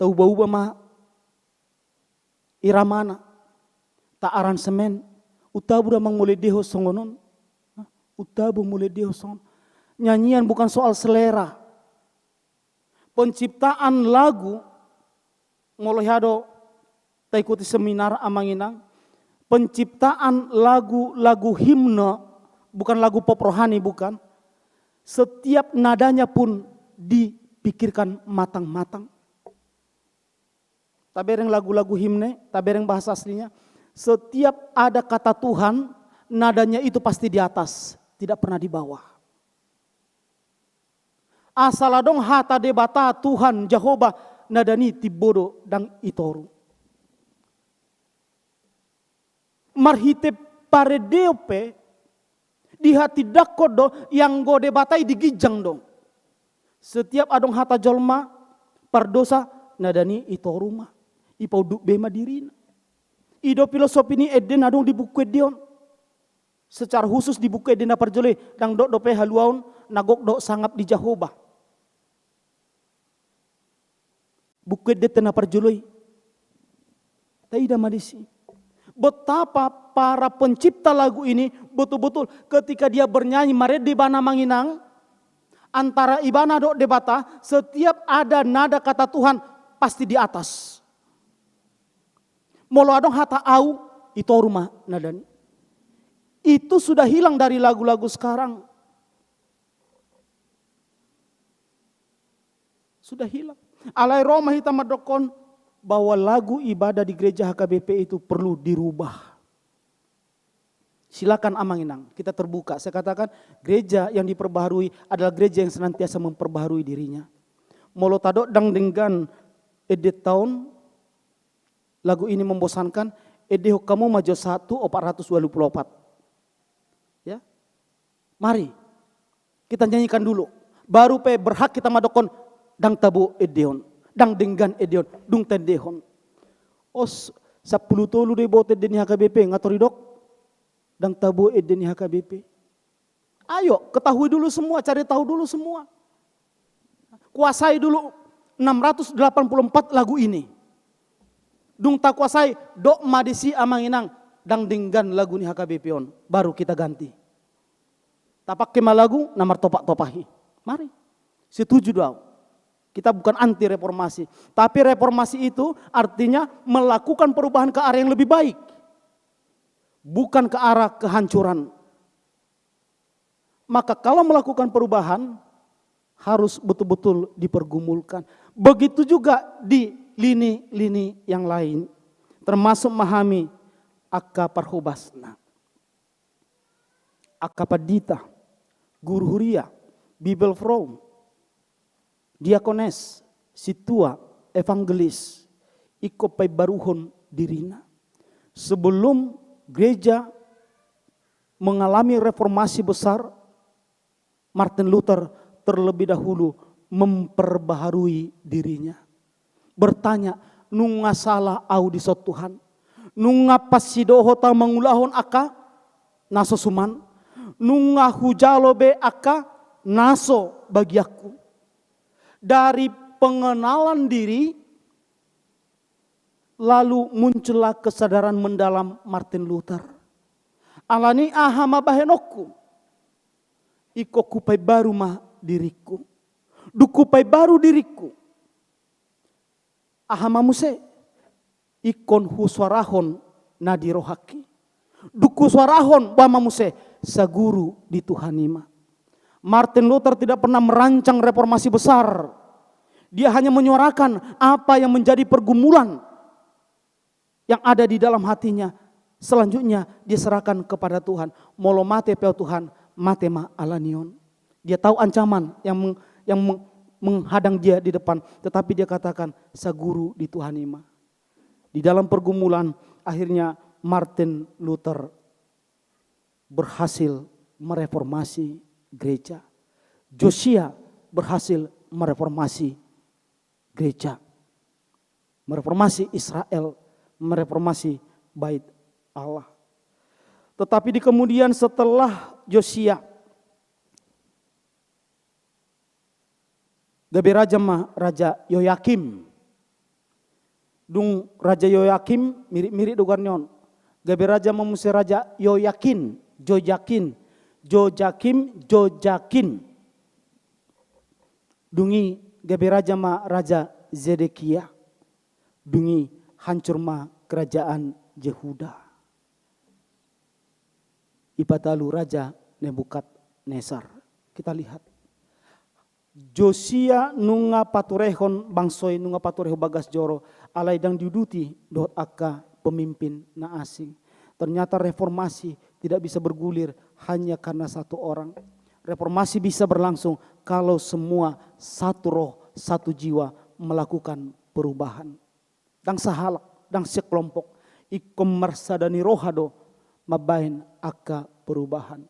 Tauba-uba ma iramana, ta aransemen. Untabo do amang molo endehon songon on? Untabo molo endehon songon on? Nyanyian bukan soal selera. Penciptaan lagu, molo hea do taikuti seminar amang inang, penciptaan lagu-lagu himne, bukan lagu pop rohani, bukan. Setiap nadanya pun dipikirkan matang-matang. Tabereng lagu-lagu himne, tabereng bahasa aslinya. Setiap ada kata Tuhan, nadanya itu pasti di atas, tidak pernah di bawah. Asal adong hata Debata, Tuhan, Jahowa, nada ni timbo do, ndang i toru. Marhite parendeon pe, dihatindangkon do, ianggo Debata i di ginjang do. Setiap adong hata jolma pardosa, nada ni i toru ma, ipaunduk be ma dirina. I do filosofi ni ende na adong di buku ende on. Secara khusus di buku ende na parjolo i, ndang dok dope haluaon na gok dohot sangap ni Jahowa. Buku ende na parjolo i. Taida ma disi. Betapa para pencipta lagu ini betul-betul ketika dia bernyanyi, marende ibana, Amang Inang, antara ibana dohot Debata, setiap ada nada kata Tuhan pasti di atas. Molo adong hata au, i toru ma nada ni. Itu sudah hilang dari lagu-lagu sekarang. Sudah hilang. Alai ro ma hita mandokkon bahwa lagu ibadah di gereja H K B P itu perlu dirubah. Silakan, Amang Inang, kita terbuka. Saya katakan, gereja yang diperbaharui adalah gereja yang senantiasa memperbaharui dirinya. Molo tadok ndang denggan endenta on, lagu ini membosankan, endehon hamu ma jo satu opat ratus walu pulu opat. Ya. Mari, kita nyanyikan dulu. Baru pe berhak kita mandokkon, ndang tabo ende on, ndang denggan ende on, dung taendehon. Os, sampulu tolu do iboto ende ni H K B P, nga tor didok ndang tabo ende ni H K B P. Ayo, ketahui dulu semua, cari tahu dulu semua. Kuasai dulu enam ratus delapan puluh empat lagu ini. Dung takuasai, dok ma disi, Amang Inang, ndang denggan lagu ni H K B P on, baru kita ganti. Tapake ma lagu na martopak-topak i. Mari. Setuju do au. Kita bukan anti reformasi. Tapi reformasi itu artinya melakukan perubahan ke arah yang lebih baik. Bukan ke arah kehancuran. Maka kalau melakukan perubahan, harus betul-betul dipergumulkan. Begitu juga di lini-lini yang lain. Termasuk ma hami angka parhobasna. Angka pandita, guru huria, Bibelvrouw, diakones, sintua, evangelis, ingkon paimbaruhon dirina. Sebelum gereja mengalami reformasi besar, Martin Luther terlebih dahulu memperbaharui dirinya. Bertanya, "Nunga sala au dison, Tuhan? Nunga pas sidohot au mangulahon angka na so suman? Nunga hujalo be angka na so bagianku?" Dari pengenalan diri, lalu muncullah kesadaran mendalam Martin Luther. Alani aha ma bahenonku? Ingkon hupaimbaru ma diringku. Dung hupaimbaru diringku, aha ma muse? Ingkon husuarahon na di rohangki. Dung husuarahon, boha ma muse? Saguru di Tuhan i ma. Martin Luther tidak pernah merancang reformasi besar. Dia hanya menyuarakan apa yang menjadi pergumulan yang ada di dalam hatinya. Selanjutnya dia serahkan kepada Tuhan. Molo mate pe au, Tuhan, mate ma alani on. Dia tahu ancaman yang meng-, yang meng-, menghadang dia di depan, tetapi dia katakan, "Saguru di Tuhan i ma." Di dalam pergumulan, akhirnya Martin Luther berhasil mereformasi gereja. Josia berhasil mereformasi gereja, mereformasi Israel, mereformasi Bait Allah. Tetapi di kemudian setelah Josia, gabe raja ma Raja Yoyakim. Dung Raja Yoyakim, mirip-mirip do goarna on. Gabe raja ma muse Raja Yoyakin, Jojakin, Jojakim, Jojakin. Dung i gabe raja ma Raja Zedekia. Dung i hancur ma kerajaan Yehuda. Ipatalu Raja Nebukadnesar. Kita lihat. Josia nunga paturehon bangso i, nunga paturehon bagas joro, alai ndang diuduti dohot angka pemimpin na asing. Ternyata reformasi tidak bisa bergulir hanya karena satu orang. Reformasi bisa berlangsung kalau semua satu roh, satu jiwa melakukan perubahan. Ndang sahalak, ndang sekelompok, ingkon marsada ni roha do mambahen angka perubahan.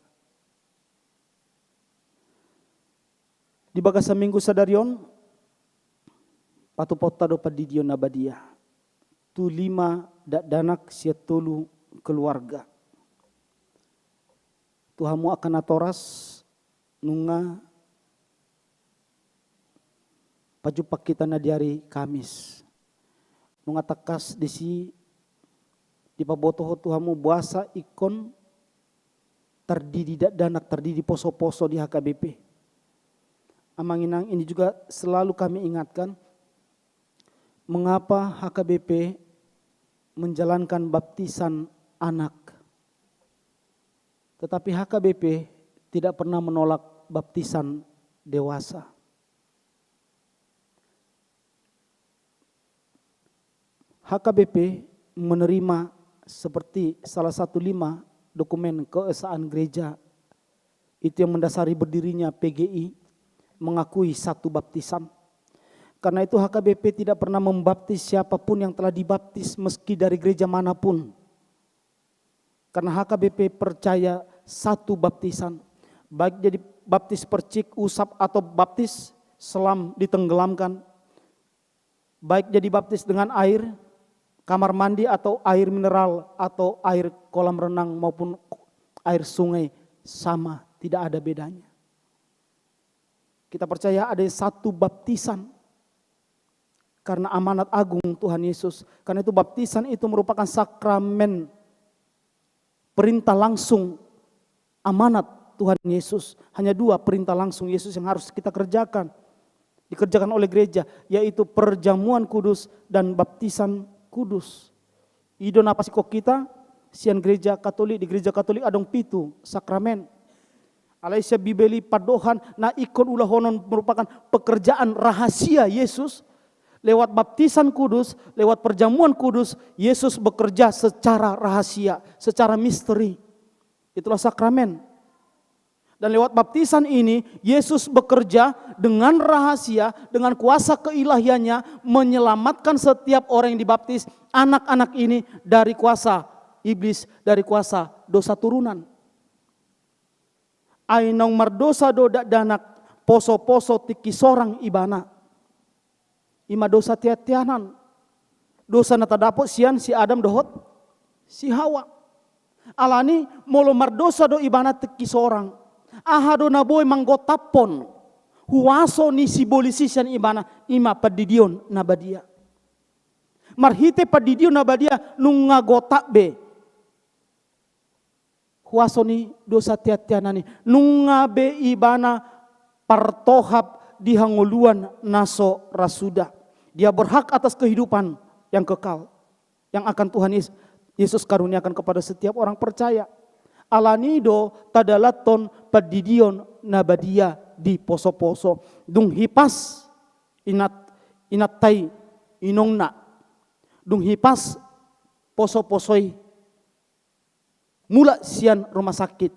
Di bagasan minggu sadari on, patupaonta do pandidion na badia tu lima dakdanak sian tolu keluarga. Tu hamu angka natoras, nunga pajumpang hita na di ari Kamis. Nunga tangkas disi dipabotohon tu hamu boasa ingkon tardidi dakdanak, tardidi poso-poso di H K B P. Amang inang, ini juga selalu kami ingatkan, mengapa H K B P menjalankan baptisan anak, tetapi H K B P tidak pernah menolak baptisan dewasa. H K B P menerima seperti salah satu lima dokumen keesaan gereja itu yang mendasari berdirinya P G I, mengakui satu baptisan. Karena itu H K B P tidak pernah membaptis siapapun yang telah dibaptis meski dari gereja manapun. Karena H K B P percaya satu baptisan, baik jadi baptis percik, usap, atau baptis selam ditenggelamkan, baik jadi baptis dengan air kamar mandi atau air mineral atau air kolam renang maupun air sungai, sama, tidak ada bedanya. Kita percaya ada satu baptisan karena amanat agung Tuhan Yesus. Karena itu baptisan itu merupakan sakramen, perintah langsung, amanat Tuhan Yesus. Hanya dua perintah langsung Yesus yang harus kita kerjakan, dikerjakan oleh gereja, yaitu perjamuan kudus dan baptisan kudus. I do na pasikokhon hita sian gereja Katolik. Di gereja Katolik adong pitu sakramen. Alai sian Bibel i pandohan na ingkon ulahonon merupakan pekerjaan rahasia Yesus. Lewat baptisan kudus, lewat perjamuan kudus, Yesus bekerja secara rahasia, secara misteri. Itulah sakramen. Dan lewat baptisan ini, Yesus bekerja dengan rahasia, dengan kuasa keilahiannya, menyelamatkan setiap orang yang dibaptis, anak-anak ini, dari kuasa iblis, dari kuasa dosa turunan. Ai naung mardosa do dakdanak, poso-poso tingki sorang ibana. I ma dosa tean-teanan. Dosa na tadapot sian si Adam dohot si Hawa. Alani molo mardosa do ibana tingki sorang, aha do na boi manggotaphon huaso ni sibolis i sian ibana? I ma pandidion na badia. Marhite pandidion na badia nunga gotap be huaso ni dosa tean-teanan i, nunga be ibana partohap di hangoluan na so ra suda. Dia berhak atas kehidupan yang kekal yang akan Tuhan Yes-, Yesus karuniakan kepada setiap orang percaya. Alani do tadalathon pandidion na badia di poso-poso. Dung hipas inat, inanta i, inongna, dung hipas poso-poso i, mulak sian rumah sakit,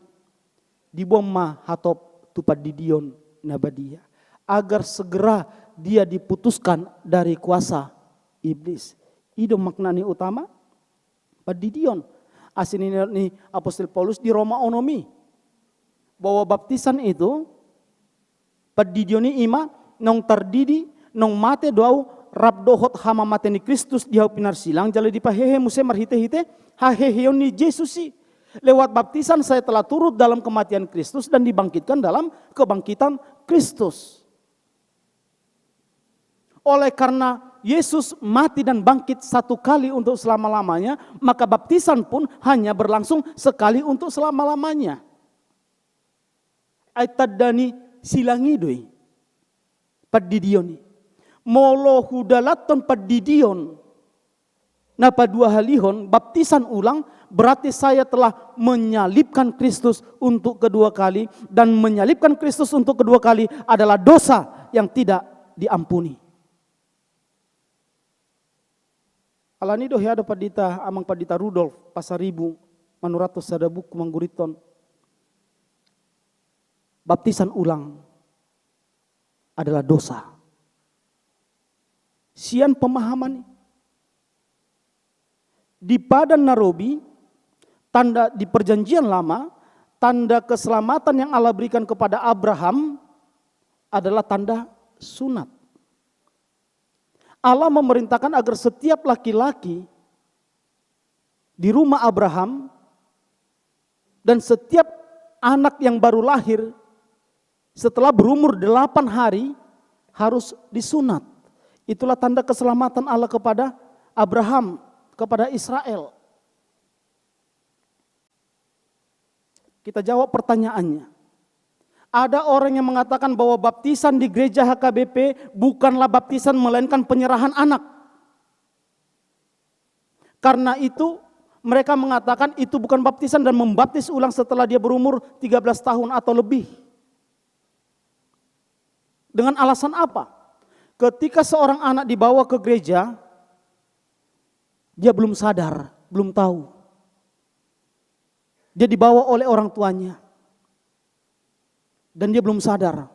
diboan ma hatop tu pandidion na badia, agar segera dia diputuskan dari kuasa iblis. I do makna ni utama pandidion. Asi ni, ni apostel Paulus di Roma onom i, bahwa baptisan itu, pandidion i, i ma naung tardidi, naung mate do ahu rap dohot hamamate ni Kristus di ahu pinarsilang, jala dipahehe muse marhite-hite haheheon ni Jesus i. Lewat baptisan saya telah turut dalam kematian Kristus dan dibangkitkan dalam kebangkitan Kristus. Oleh karena Yesus mati dan bangkit satu kali untuk selama-lamanya, maka baptisan pun hanya berlangsung sekali untuk selama-lamanya. Ai tanda ni silang i do i, pandidion i. Molo hudalathon pandidion na paduahalihon, baptisan ulang, berarti saya telah menyalibkan Kristus untuk kedua kali, dan menyalibkan Kristus untuk kedua kali adalah dosa yang tidak diampuni. Alani do hea do Pandita, Amang Pandita Rudolf Pasaribu manuratton sada buku mangguriton baptisan ulang adalah dosa. Sian pemahaman di Padan na Robi, tanda di Perjanjian Lama, tanda keselamatan yang Allah berikan kepada Abraham adalah tanda sunat. Allah memerintahkan agar setiap laki-laki di rumah Abraham dan setiap anak yang baru lahir setelah berumur delapan hari harus disunat. Itulah tanda keselamatan Allah kepada Abraham, kepada Israel. Kita jawab pertanyaannya. Ada orang yang mengatakan bahwa baptisan di gereja H K B P bukanlah baptisan, melainkan penyerahan anak. Karena itu, mereka mengatakan itu bukan baptisan dan membaptis ulang setelah dia berumur tiga belas tahun atau lebih. Dengan alasan apa? Ketika seorang anak dibawa ke gereja, dia belum sadar, belum tahu. Dia dibawa oleh orang tuanya. Dan dia belum sadar.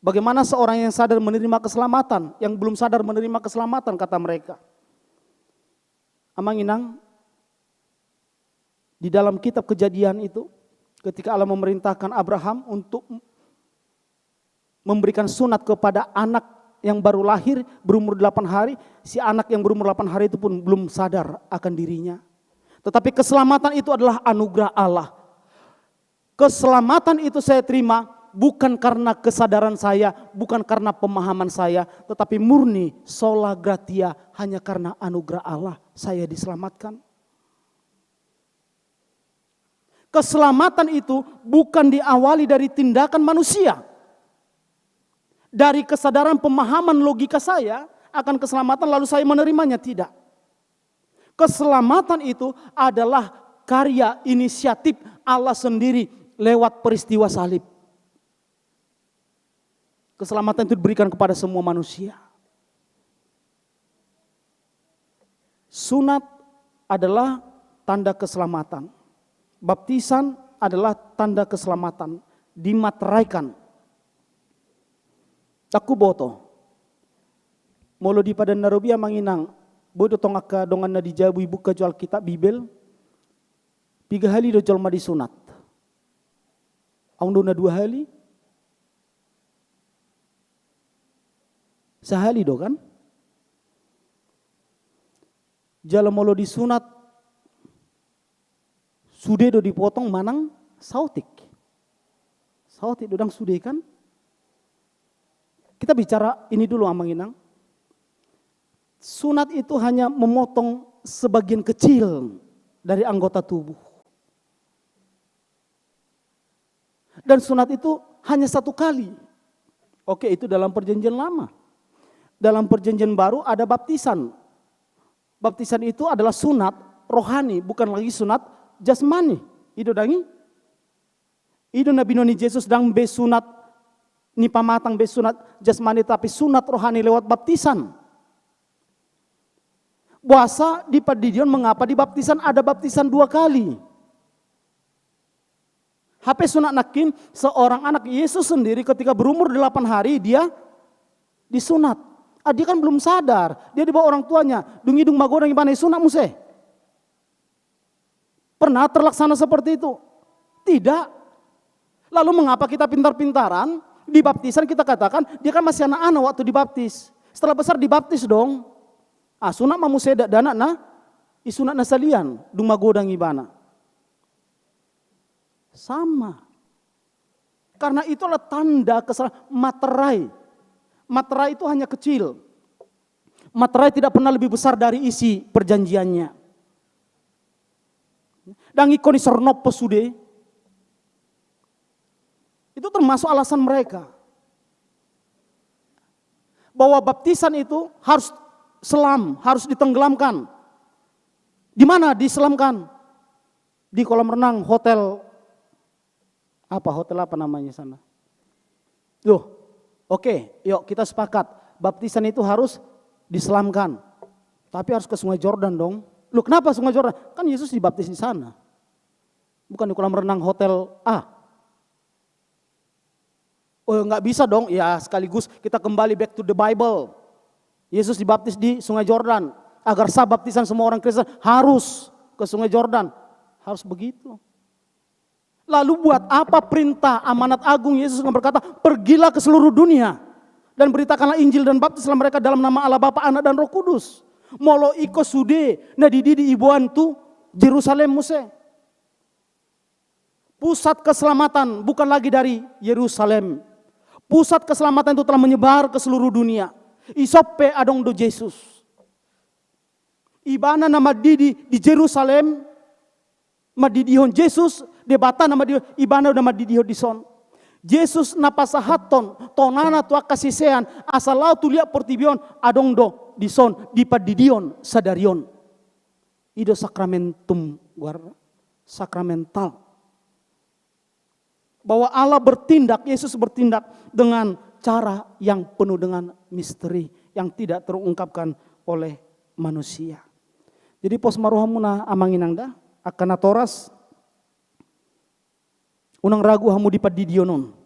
Bagaimana seorang yang sadar menerima keselamatan, yang belum sadar menerima keselamatan, kata mereka. Amang Inang, di dalam kitab Kejadian itu, ketika Allah memerintahkan Abraham untuk memberikan sunat kepada anak yang baru lahir berumur delapan hari, si anak yang berumur delapan hari itu pun belum sadar akan dirinya. Tetapi keselamatan itu adalah anugerah Allah. Keselamatan itu saya terima bukan karena kesadaran saya, bukan karena pemahaman saya, tetapi murni sola gratia, hanya karena anugerah Allah saya diselamatkan. Keselamatan itu bukan diawali dari tindakan manusia. Dari kesadaran, pemahaman, logika saya akan keselamatan, lalu saya menerimanya, tidak. Keselamatan itu adalah karya inisiatif Allah sendiri lewat peristiwa salib. Keselamatan itu diberikan kepada semua manusia. Sunat adalah tanda keselamatan. Baptisan adalah tanda keselamatan. Dimateraikan. Tung huboto. Molo di Padan na Robi, Amang Inang, boi do tong angka dongan na di jabu ibuka jo Alkitab, Bibel. Piga hali do jolma disunat? Adong do na dua hali? Sahali do kan? Jala molo disunat, sude do dipotong manang saotik? Saotik do, ndang sude kan? Kita bicara ini dulu, Amang Inang. Sunat itu hanya memotong sebagian kecil dari anggota tubuh. Dan sunat itu hanya satu kali. Oke, itu dalam Perjanjian Lama. Dalam Perjanjian Baru ada baptisan. Baptisan itu adalah sunat rohani, bukan lagi sunat jasmani. I do, ndang i? I do na binoan ni Jesus, ndang be sunat ni pamatang be sunat jasmani, tapi sunat rohani lewat baptisan. Boasa di Pandidion, mengapa di baptisan ada baptisan dua kali? Hape sunat nangkin, seorang anak, Yesus sendiri ketika berumur delapan hari dia disunat. Ah, dia kan belum sadar, dia dibawa orang tuanya, dung i dung magodang ibana, disunat muse. Pernah terlaksana seperti itu? Tidak. Lalu mengapa kita pintar-pintaran, di baptisan kita katakan, dia kan masih anak-anak waktu dibaptis. Setelah besar dibaptis dong. Ah, sunat ma muse dakdanak na, i sunat na salian, dung magodang ibana. Sama. Karena itulah tanda kesal-, materai. Materai itu hanya kecil. Materai tidak pernah lebih besar dari isi perjanjiannya. Ndang ingkon i sornopo sude. Itu termasuk alasan mereka. Bahwa baptisan itu harus selam, harus ditenggelamkan. Di mana diselamkan? Di kolam renang hotel apa, hotel apa namanya sana? Loh, oke, yuk kita sepakat. Baptisan itu harus diselamkan. Tapi harus ke Sungai Jordan dong. Loh, kenapa Sungai Jordan? Kan Yesus dibaptis di sana. Bukan di kolam renang hotel A. Oh, nggak bisa dong. Ya, sekaligus kita kembali back to the Bible. Yesus dibaptis di Sungai Jordan. Agar sah baptisan semua orang Kristen harus ke Sungai Jordan. Harus begitu. Lalu buat apa perintah amanat agung Yesus yang berkata, "Pergilah ke seluruh dunia dan beritakanlah Injil dan baptislah mereka dalam nama Allah Bapa, Anak dan Roh Kudus." Molo ingkon sude na dididi iboan tu Jerusalem muse. Pusat keselamatan bukan lagi dari Yerusalem. Pusat keselamatan itu telah menyebar ke seluruh dunia. Isop pe adong do Jesus. Ibana na mandidi di Jerusalem, mandidihon Jesus, Debata na mandidi, Ibana na mandidihon dison. Jesus na pasahathon Tonana tu angka sisean, asa laho tu liat portibi on, adong do dison di pandidion sadari on. I do sakramentum, goar sakramental. Bahwa Allah bertindak, Yesus bertindak dengan cara yang penuh dengan misteri yang tidak terungkapkan oleh manusia. Jadi pos ma rohamuna, amang inang da, angka natoras, unang ragu hamu di pandidion on.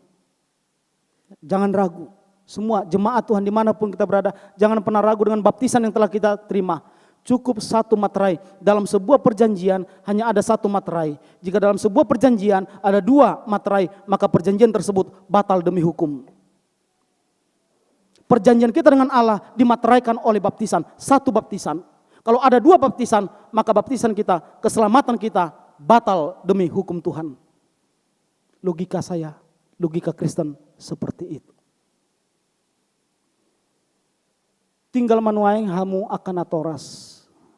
Jangan ragu. Semua jemaat Tuhan dimanapun kita berada, jangan pernah ragu dengan baptisan yang telah kita terima. Cukup satu materai. Dalam sebuah perjanjian hanya ada satu materai. Jika dalam sebuah perjanjian ada dua materai, maka perjanjian tersebut batal demi hukum. Perjanjian kita dengan Allah dimateraikan oleh baptisan, satu baptisan. Kalau ada dua baptisan, maka baptisan kita, keselamatan kita batal demi hukum Tuhan. Logika saya, logika Kristen seperti itu. Tinggal ma nuaeng hamu angka natoras.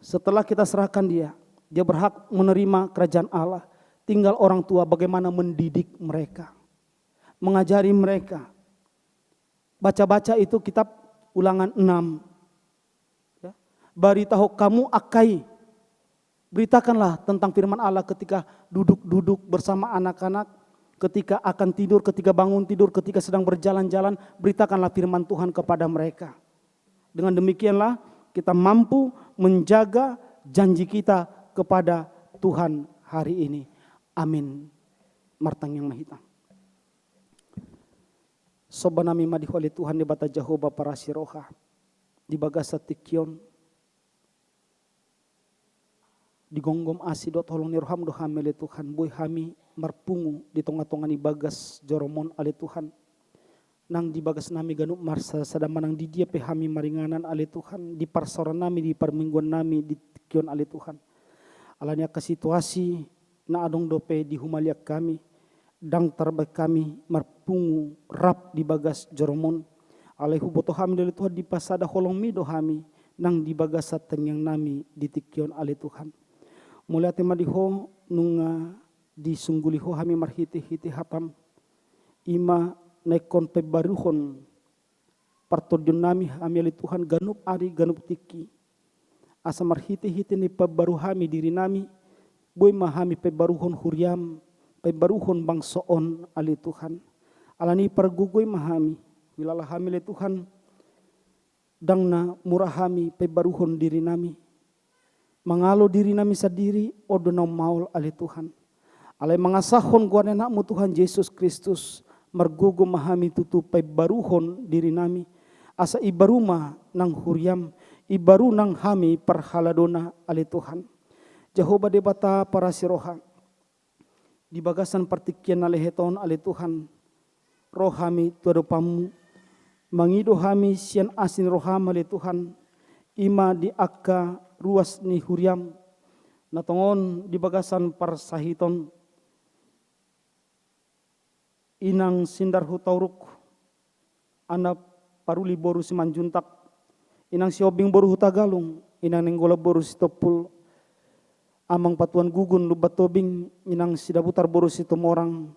Setelah kita serahkan dia, dia berhak menerima kerajaan Allah. Tinggal orang tua bagaimana mendidik mereka, mengajari mereka. Baca-baca itu kitab Ulangan enam. Ya. Baritahon hamu angka i. Beritakanlah tentang firman Allah ketika duduk-duduk bersama anak-anak, ketika akan tidur, ketika bangun tidur, ketika sedang berjalan-jalan, beritakanlah firman Tuhan kepada mereka. Dengan demikianlah kita mampu menjaga janji kita kepada Tuhan hari ini. Amin. Martangiang ma hita. Somba nami ma di Ho ale Tuhan Debata Jahowa parasi roha. Di bagasan tingki on, digomgom asi dohot holong ni roham do hami ale Tuhan, boi hami marpungu di tonga-tonga ni bagas jorom on ale Tuhan. Nang di bagas nami ganup marsada-sada manang di dia pe hami maringanan ale Tuhan, di parsaoran nami, di parmingguan nami di tingki on ale Tuhan. Alani angka situasi na adong dope di humaliang hami, ndang tarbahen hami marpungu rap di bagas jorom on. Alai huboto hami do ale Tuhan dipasada holongmi do hami nang di bagasan tangiang nami di tingki on ale Tuhan. Mauliate ma di Ho nunga disungguli Ho hami marhite-hite hatam. I ma na ingkon pembaruhon partondion nami hami ale Tuhan ganup ari ganup tingki. Asa marhite-hite ni pembaru hami diri nami, boi ma hami pembaruhon huriam, pembaruhon bangso on ale Tuhan. Alani pargogoi ma hami, huilala hami ale Tuhan, ndang na mura hami pembaruhon diri nami. Mangalo diri nami sandiri, on do na ummaol ale Tuhan. Alai mangasahon goar ni anakmu Tuhan Jesus Kristus, margogo ma hami tutu pembaruhon diri nami. Asa imbaru ma nang huriam, imbaru nang hami parhaladona ale Tuhan. Jahowa Debata parasi roha. Di bagasan partingkian na lehet on ale Tuhan, ro hami tu adopanmu, mangido hami sian asi ni roham ale Tuhan, i ma di angka ruas ni huriam, na tongon di bagasan parsahiton, inang Sindar Hutauruk, Ana Paruli boru Simanjuntak, inang Sihombing boru Hutagalung, inang Nainggolan boru Sitompul, amang Patuan Gugun Lumban Tobing, inang Sidabutar boru Situmorang,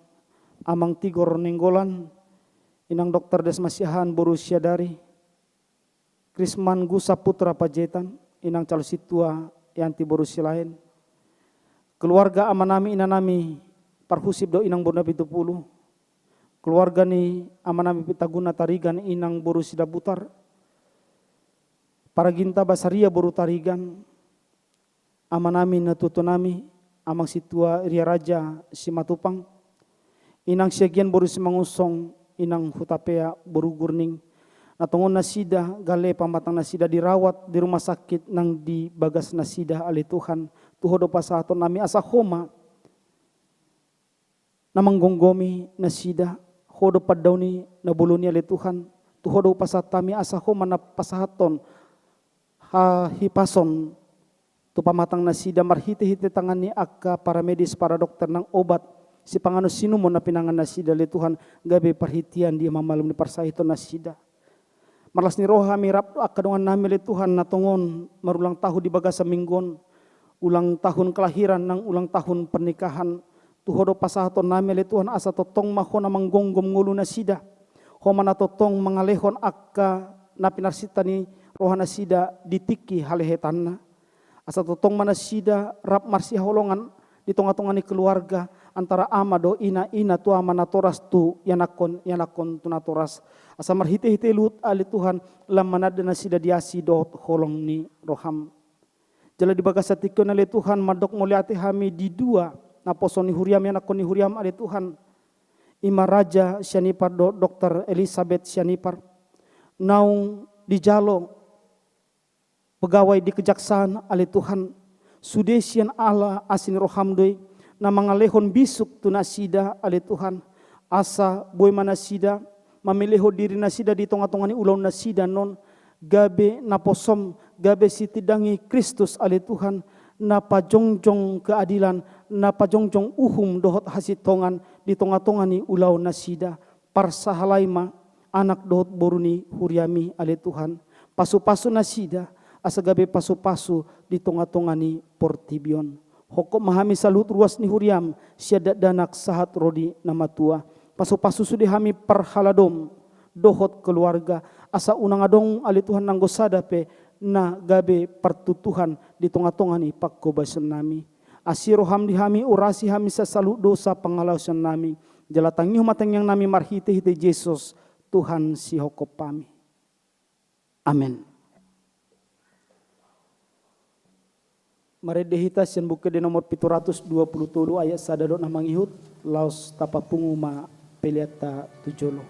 amang Tigor Nainggolan, inang Doktor Desma Siahaan boru Siadari, Krisman Gusa putra Panjaitan, inang calon sintua Yanti boru Silaen, keluarga amanami inanami, parhusip dohot inang boru Napitupulu, keluarga ni amanami Pitaguna Tarigan, inang boru Sidabutar, paraginta Basaria boru Tarigan, amanami natuatuanami, amang situa Ria Raja Simatupang, inang Siagian boru Simangunsong, inang Hutapea boru Gurning, na tongon nasida gale pamatang nasida dirawat di rumah sakit nang di bagas nasida, ale Tuhan, tu Ho do pasahatonnami asa Ho ma na manggomgomi nasida, Ho do pandaoni na bolon i, ale Tuhan, tu Ho do pasahatonnami asa Ho ma na pasahathon hahipason tu pamatang nasida marhitehite tangan ni angka paramedis, para dokter nang obat, sipanganon sinumon na pinangan nasida, ale Tuhan, gabe parhitean di mamalum ni parsahiton nasida. Marlas ni roha hami rap angka dongannami, ale Tuhan, na tongon marulang tahun di bagasan minggu on, ulang tahun kelahiran nang ulang tahun pernikahan. Tu Ho do pasahatonnami, ale Tuhan, asa tongtong ma Ho na manggomgom ngolu nasida. Ho ma na tongtong mangalehon angka na pinarsinta ni roha nasida di tingki halehetanna. Asa tongtong ma nasida rap marsihaholongan di tongatonga ni keluarga, antara ama dohot ina, ina tu ama, natoras tu ianakhon, ianakhon tu natoras. Asa marhitehite Luhut, ale Tuhan, lam mananda nasida di asi dohot holong ni roham. Jala di bagasan tingki on, ale Tuhan, mandok mauliate hami di dua naposo ni huriam, ianakhon ni huriam, ale Tuhan, i ma Raja Sianipar dohot Dokter Elisabet Sianipar, naung dijalo pegawai di kejaksaan, ale Tuhan, sude sian ala asi ni roham do i na mangalehon bisuk tu nasida, ale Tuhan, asa boi ma nasida mamelehon diri nasida di tongatonga ni ulaon nasida on, gabe naposom, gabe sitindangi Kristus, ale Tuhan, na pajongjong keadilan, na pajongjong uhum dohot hasintongan di tongatonga ni ulaon nasida. Parsahalai ma anak dohot boru ni huriam i, ale Tuhan. Pasupasu nasida, asa gabe pasupasu di tongatonga ni portibi on. Hophop ma hami saluhut ruas ni huriam, sian dakdanak sahat ro di na matua. Pasupasu sude hami parhaladom dohot keluarga, asa unang adong, ale Tuhan, nanggo sada pe na gabe partuntuhan di tongatonga ni panghobasionami. Asi roham di hami, urasi hami sian saluhut dosa pangalaosionnami. Jala tangihon ma tangiangnami marhitehite Jesus, Tuhan sihophopami. Amen. Marende hita sian Buku Ende nomor pitu ratus dua pulu tolu, ayat sada dohot na mangihut, laos tapapungu ma peleanta tu jolo.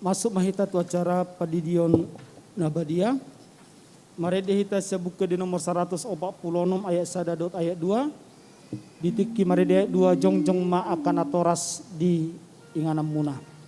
Masuk ma hita tu acara pandidion na badia. Marende hita sian Buku Ende nomor saratus opat pulu onom ayat sada dohot ayat dua. Di tingki marende ayat dua, jongjong ma angka natoras di ingananmuna.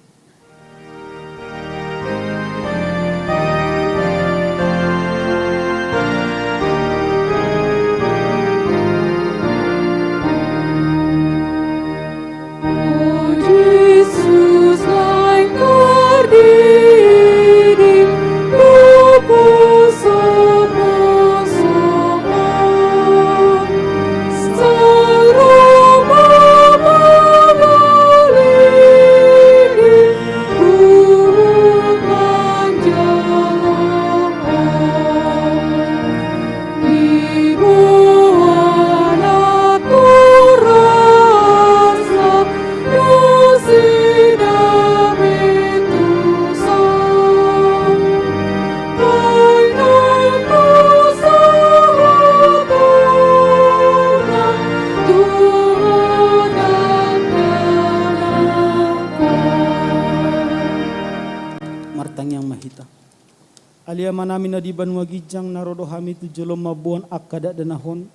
Martangiang ma hita. Ale Amanami na di banua ginjang, na ro do hami tu jolom mamboan angka dakdanak on.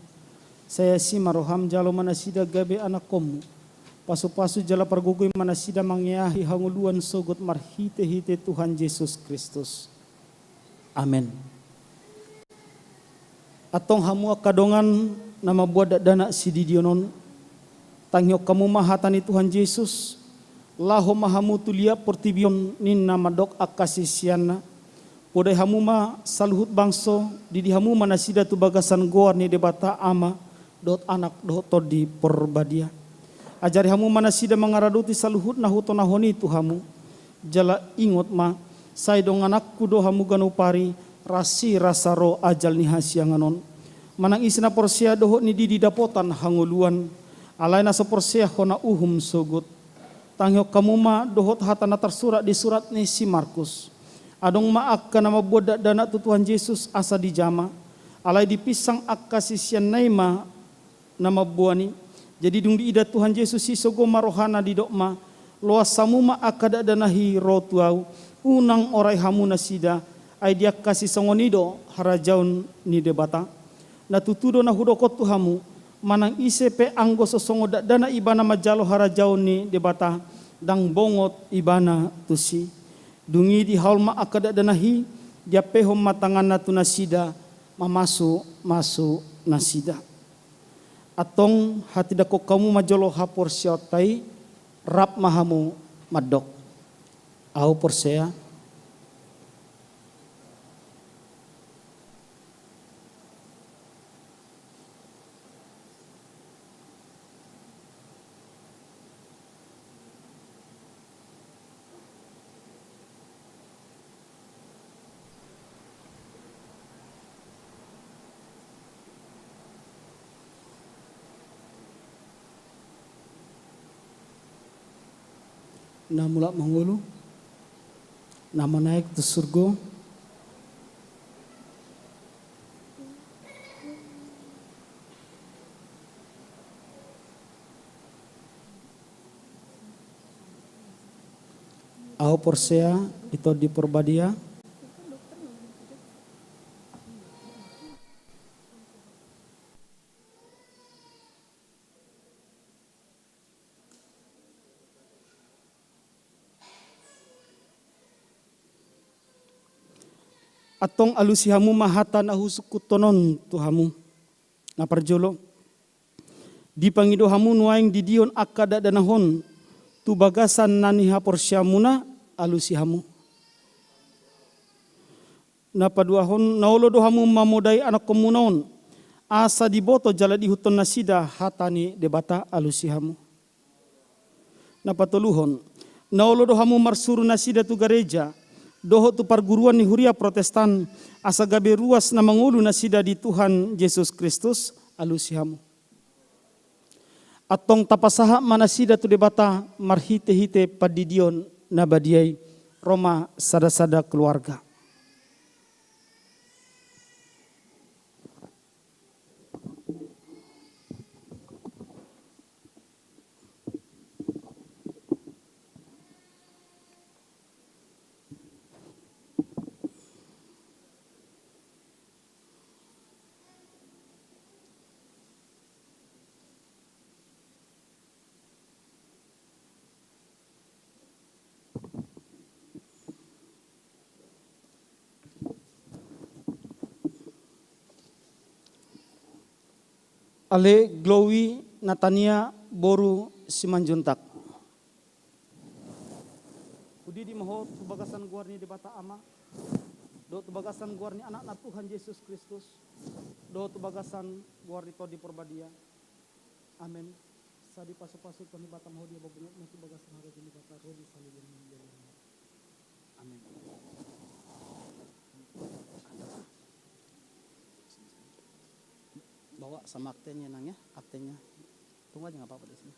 Sai asi ma roham, jalo ma nasida gabe anakkonmu. Pasupasu jala pargogoi ma nasida mangeahi hangoluan sogot marhitehite Tuhan Jesus Kristus. Amen. Antong hamu angka dongan na mamboan dakdanak sididion on, tangihon hamu ma hata ni Tuhan Jesus, laho ma hamu tu liat portibi on ninna mandok angka siseanna. Podai hamu ma saluhut bangso, didi hamu ma nasida tu bagasan goar ni Debata Ama, dohot Anak, dohot Tondi Porbadia. Ajari hamu ma nasida mangaradoti saluhut na hutonahon i tu hamu. Jala ingot ma, sai dongananku do hamu ganup ari, rasirasa ro ajal ni hasiangan on. Manang ise na porsea dohot ni didi dapotan hangoluan, alai na so porsea hona uhum sogot. Tangihon hamu ma dohot hata na tarsurat di surat ni si Markus. Adong ma angka na mamboan dakdanak tu Tuhan Jesus asa dijama, alai dipinsang angka siseanna i ma na mamboan i. Jadi dung diida Tuhan Jesus i, sogo ma rohana, didok ma, "Loas hamu ma angka dakdanak i ro tu Ahu, unang orai hamu nasida, ai di angka sisongon i do harajaon ni Debata. Na tutu do na hudok on tu hamu, manang ise pe anggo so songon dakdanak ibana manjalo harajaon ni Debata, ndang bongot ibana tusi." Dung i dihaol ma angka dakdanak i, diampehon ma tanganna tu nasida, mamasumasu nasida. Antong hatindangkon hamu ma jolo haporseaonta i, rap ma hamu mandok: Ahu porsea. Na mulak mangolu, na manaek tu surgo. Ahu porsea di Tondi Porbadia. Antong alusi hamu ma hata na husungkunhon on tu hamu. Na parjolo, dipangido hamu nuaeng didion angka dakdanak on tu bagasan na nihaporseaonmuna, alusi hamu. Na paduahon, na olo do hamu mamodai anakkonmuna on, asa diboto jala diihuthon nasida hata ni Debata, alusi hamu. Na patoluhon, na olo do hamu marsuru nasida tu gareja dohot tu parguruan ni huria Protestan, asa gabe ruas na mangolu nasida di Tuhan Jesus Kristus, alusi hamu. Antong tapasahat ma nasida tu Debata marhitehite pandidion na badia i. Ro ma sadasada keluarga. Ale Glowi Natania boru Simanjuntak. Hudidi ma ho tu bagasan goar ni Debata Ama, dohot tu bagasan goar ni Anakna Tuhan Jesus Kristus, dohot tu bagasan goar ni Tondi Porbadia. Amen. Sai dipasupasu Tuhan Debata ma ho di habobongan, tu bagasan harajaon ni Debata ro di saleleng ni lelengna. Amen. Bawa sama aktenya, Nang, ya, aktenya. Tunggu aja, nggak apa-apa di sini.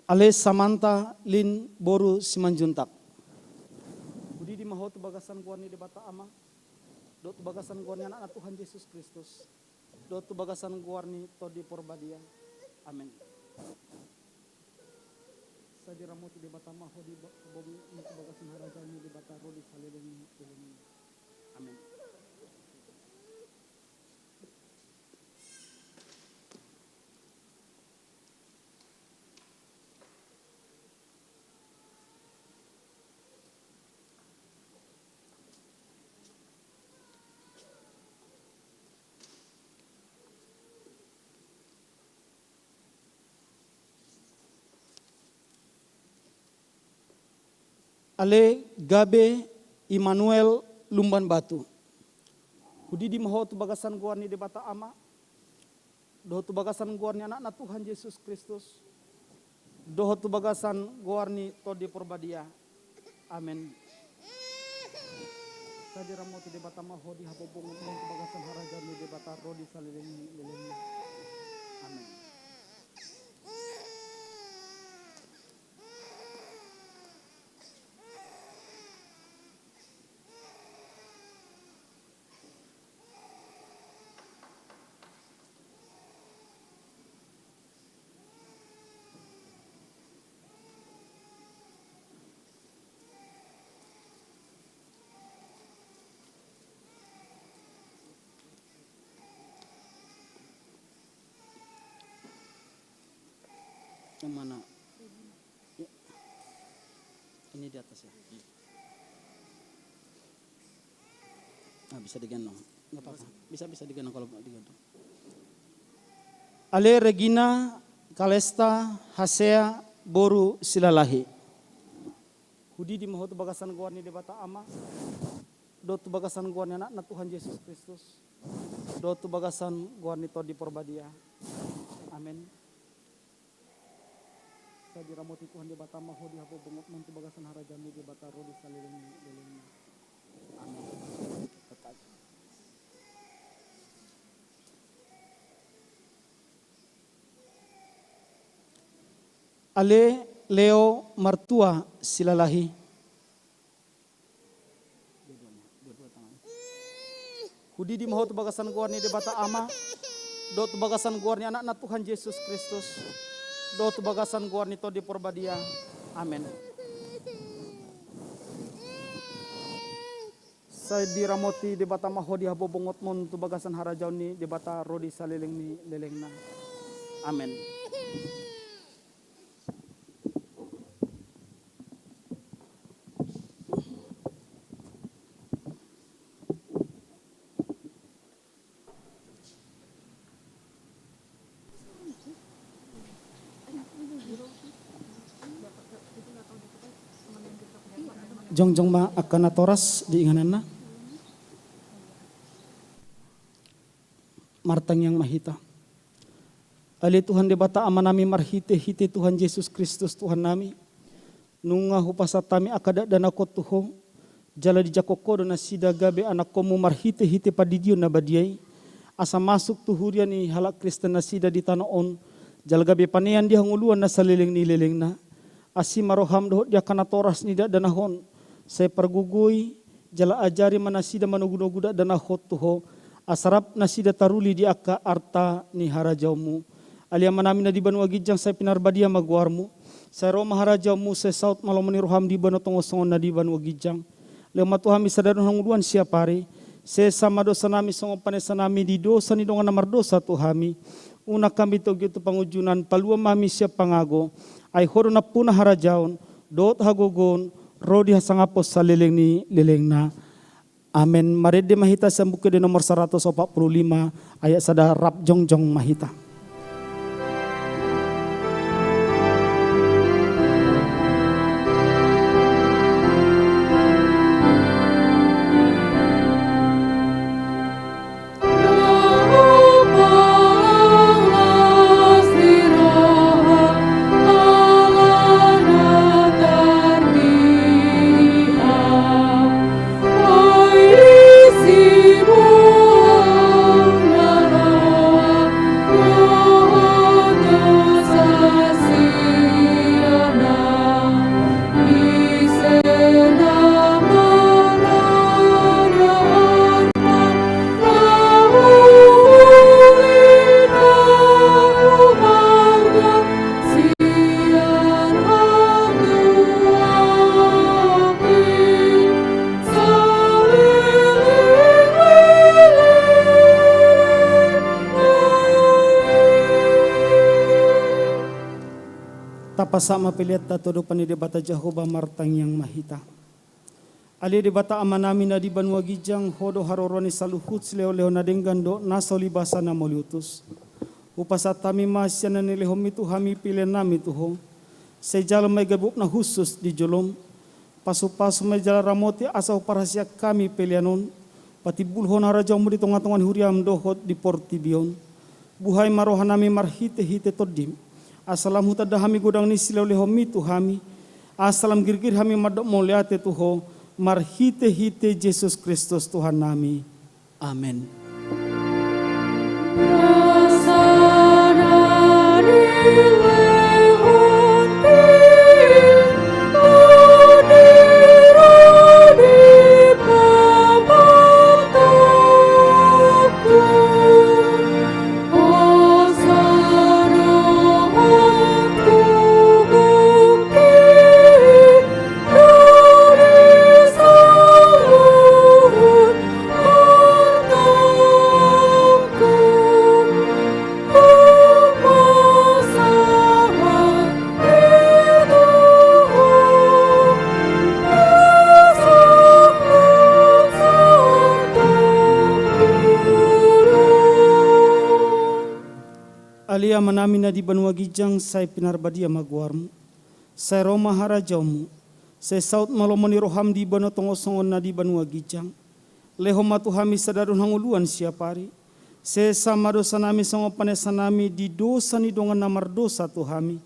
Ale Samanta Lin boru Simanjuntak. Hudidi ma ho tu bagasan goar ni Debata Ama, dohot tu bagasan goar ni Anakna Tuhan Jesus Kristus, dohot tu bagasan goar ni Tondi Porbadia. Amen. Sai diramoti Debata ma ho di ba-, habobongan, tu bagasan harajaon ni Debata ro di saleleng ni lelengna. Amen. Ale Gabe Immanuel Lumban Batu. Hudidi ma ho tu bagasan goar ni Debata Ama, dohot tu bagasan goar ni Anakna Tuhan Jesus Kristus, dohot tu bagasan goar ni Tondi Porbadia. Amen. Sai diramoti Debata ma ho di habobongan, tu bagasan harajaon ni Debata ro di saleleng ni lelengna. Amen. Yang mana? Ya. Ini di atas, ya. Ah, bisa digendong. Nggak apa-apa. Bisa, bisa digendong kalau digendong. Ale Regina Kalesta Hasea boru Silalahi. Hudidi ma ho tu bagasan goar ni Debata Ama, dohot tu bagasan goar ni Anakna Tuhan Jesus Kristus, dohot tu bagasan goar ni Tondi Porbadia. Amen. Sai diramoti Tuhan Debata ma ho di habobongan, tu bagasan harajaon ni Debata ro di saleleng ni lelengna. Amen. Ale Leo Martua Silalahi. Hudidi ma ho tu bagasan goar ni Debata Ama, dohot tu bagasan goar ni Anakna Tuhan Jesus Kristus, dohot tu bagasan goar ni Tondi Porbadia. Amen. Sai diramoti Debata ma ho di habobongan, tu bagasan harajaon ni Debata ro di saleleng ni lelengna. Amen. Jongjong ma angka natoras di ingananna. Martangiang ma hita. Ale Tuhan Debata Amanami, marhitehite Tuhan Jesus Kristus Tuhannami, nunga hupasahat hami angka dakdanak on tu Ho, jala dijangkon Ho do nasida gabe anakkonmu marhitehite pandidion na badia i, asa masuk tu huria ni halak Kristen nasida di tano on, jala gabe panean di hangoluan na saleleng ni lelengna. Asi ma roham dohot di angka natoras ni dakdanak on, sai pargogoi jala ajari ma nasida manogunogu dakdanak on tu Ho, asa rap nasida taruli di angka arta ni harajaonmu. Ale Amanami na di banua ginjang, sai pinarbadia ma goarmu. Sai ro ma harajaonmu, sai saut ma lomo ni roham di banua tonga on songon na di banua ginjang. Lehon ma tu hami sadari on hangoluan siapari. Sesa ma dosanami songon panesanami di dosa ni dongan na mardosa tu hami. Unang hami togihon tu pangunjunan, palua ma hami sian pangago. Ai Ho do nampuna harajaon dohot hagogoon ro di hasangapon saleleng ni lelengna. Amen. Marende ma hita sian Buku Ende nomor saratus opat pulu lima, ayat sada, rap jongjong ma hita. Tapasahat ma peleanta tu adopan ni Debata Jahowa, martangiang ma hita. Ale Debata Amanami na di banua ginjang, Ho do haroroan ni saluhut silehonlehon na denggan dohot na so libasa na mauliutus. Hupasahat hami ma sian na nilehonmi tu hami peleannami tu Ho. Sai jalo ma i gabe na hushus di jolom. Pasupasu ma i jala ramoti asa huparhaseang hami pelean on. Patimbulhon harajaonmu di tongatonga ni huriam dohot di portibi on. Buhai ma rohanami marhitehite Tondim. Asa lam hutanda hami godang ni silehonlehonmi tu hami. Asa lam girgir hami mandok mauliate tu Ho, marhitehite Jesus Kristus Tuhannami. Amen. Ale Amanami na di banua ginjang, sai pinarbadia ma goarmu. Sai ro ma harajaonmu. Sai saut ma lomo ni roham di banua tonga on songon na di banua ginjang. Lehon ma tu hami sadari on hangoluan siapari. Sesa ma dosanami songon panesanami di dosa ni dongan na mardosa tu hami.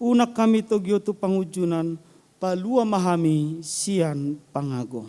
Unang hami togihon tu pangunjunan, palua ma hami sian pangago.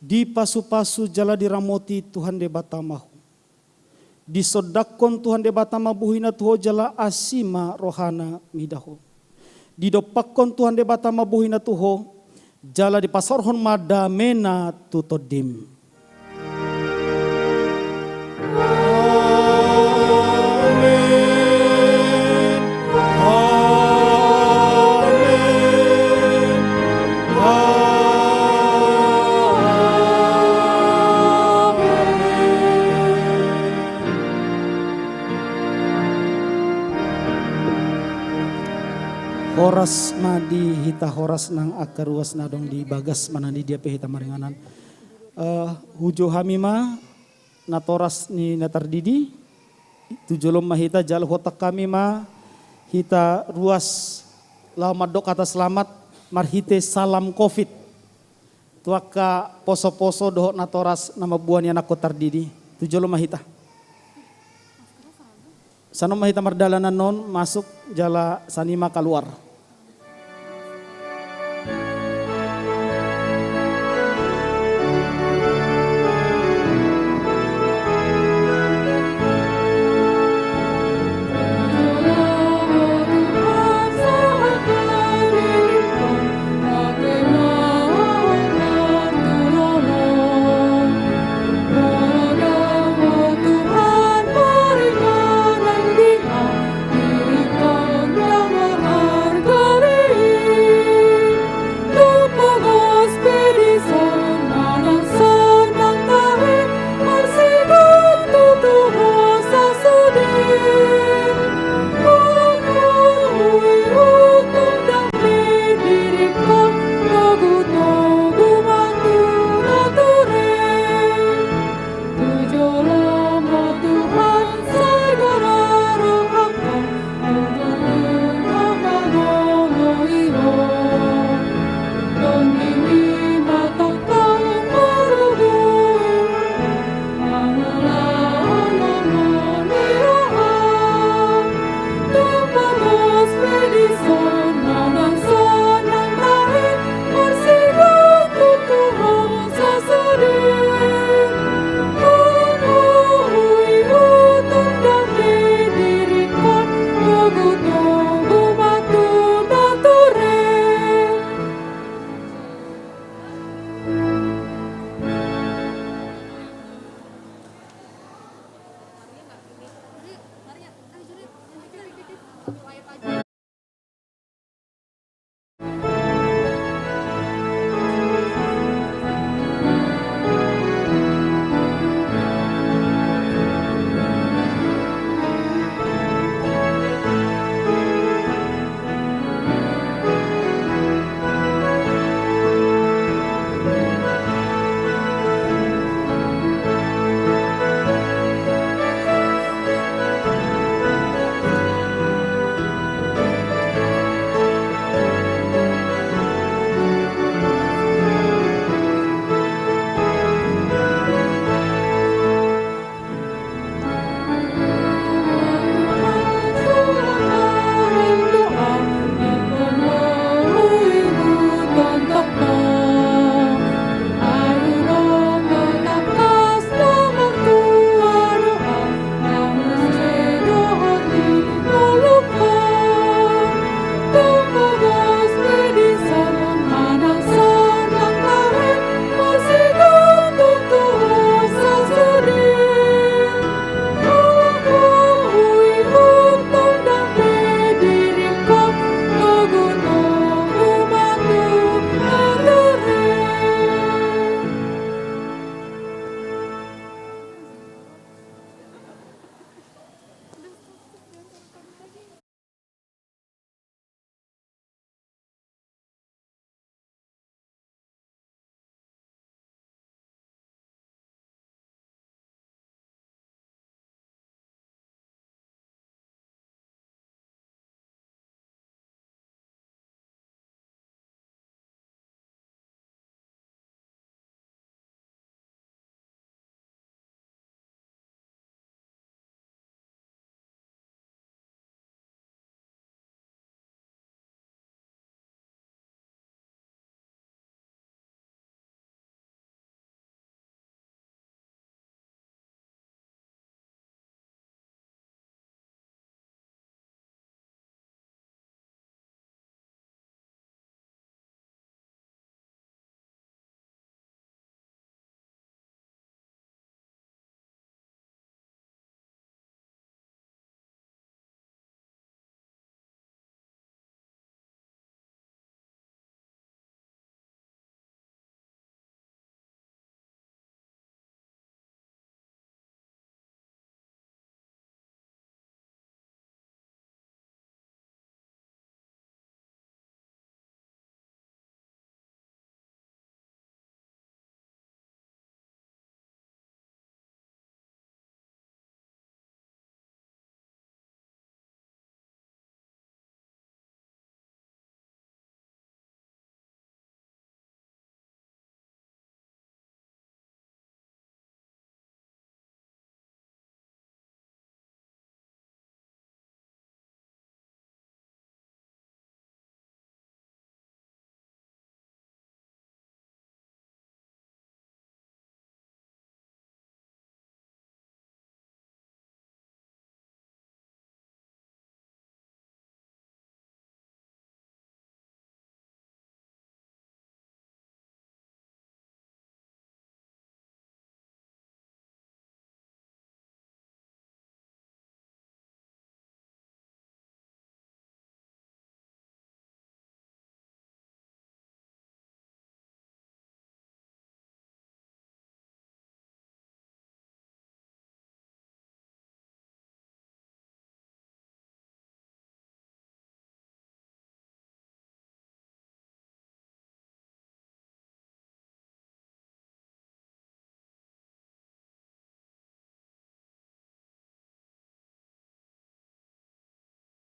Dipasupasu jala diramoti Tuhan Debata ma ho. Disondangkon Tuhan Debata ma bohina tu ho jala asi ma rohana mida ho. Didompakkon Tuhan Debata ma bohina tu ho, jala dipasaorhon ma damena tu tondim. Amen. Amen. Amen. Horas ma di hita, horas nang angka ruas na adong di bagas, manang di dia pe hita maringanan. Eh, hujou hami ma, natoras ni na tardidi, tu jolo ma hita jala huontang hami ma hita ruas laho mandok hata selamat marhite salam covid tu angka poso-poso dohot natoras na mamboan ni anakkon tardidi. Tu jolo ma hita. Sanon ma hita mardalan annon masuk jala sani ma kaluar.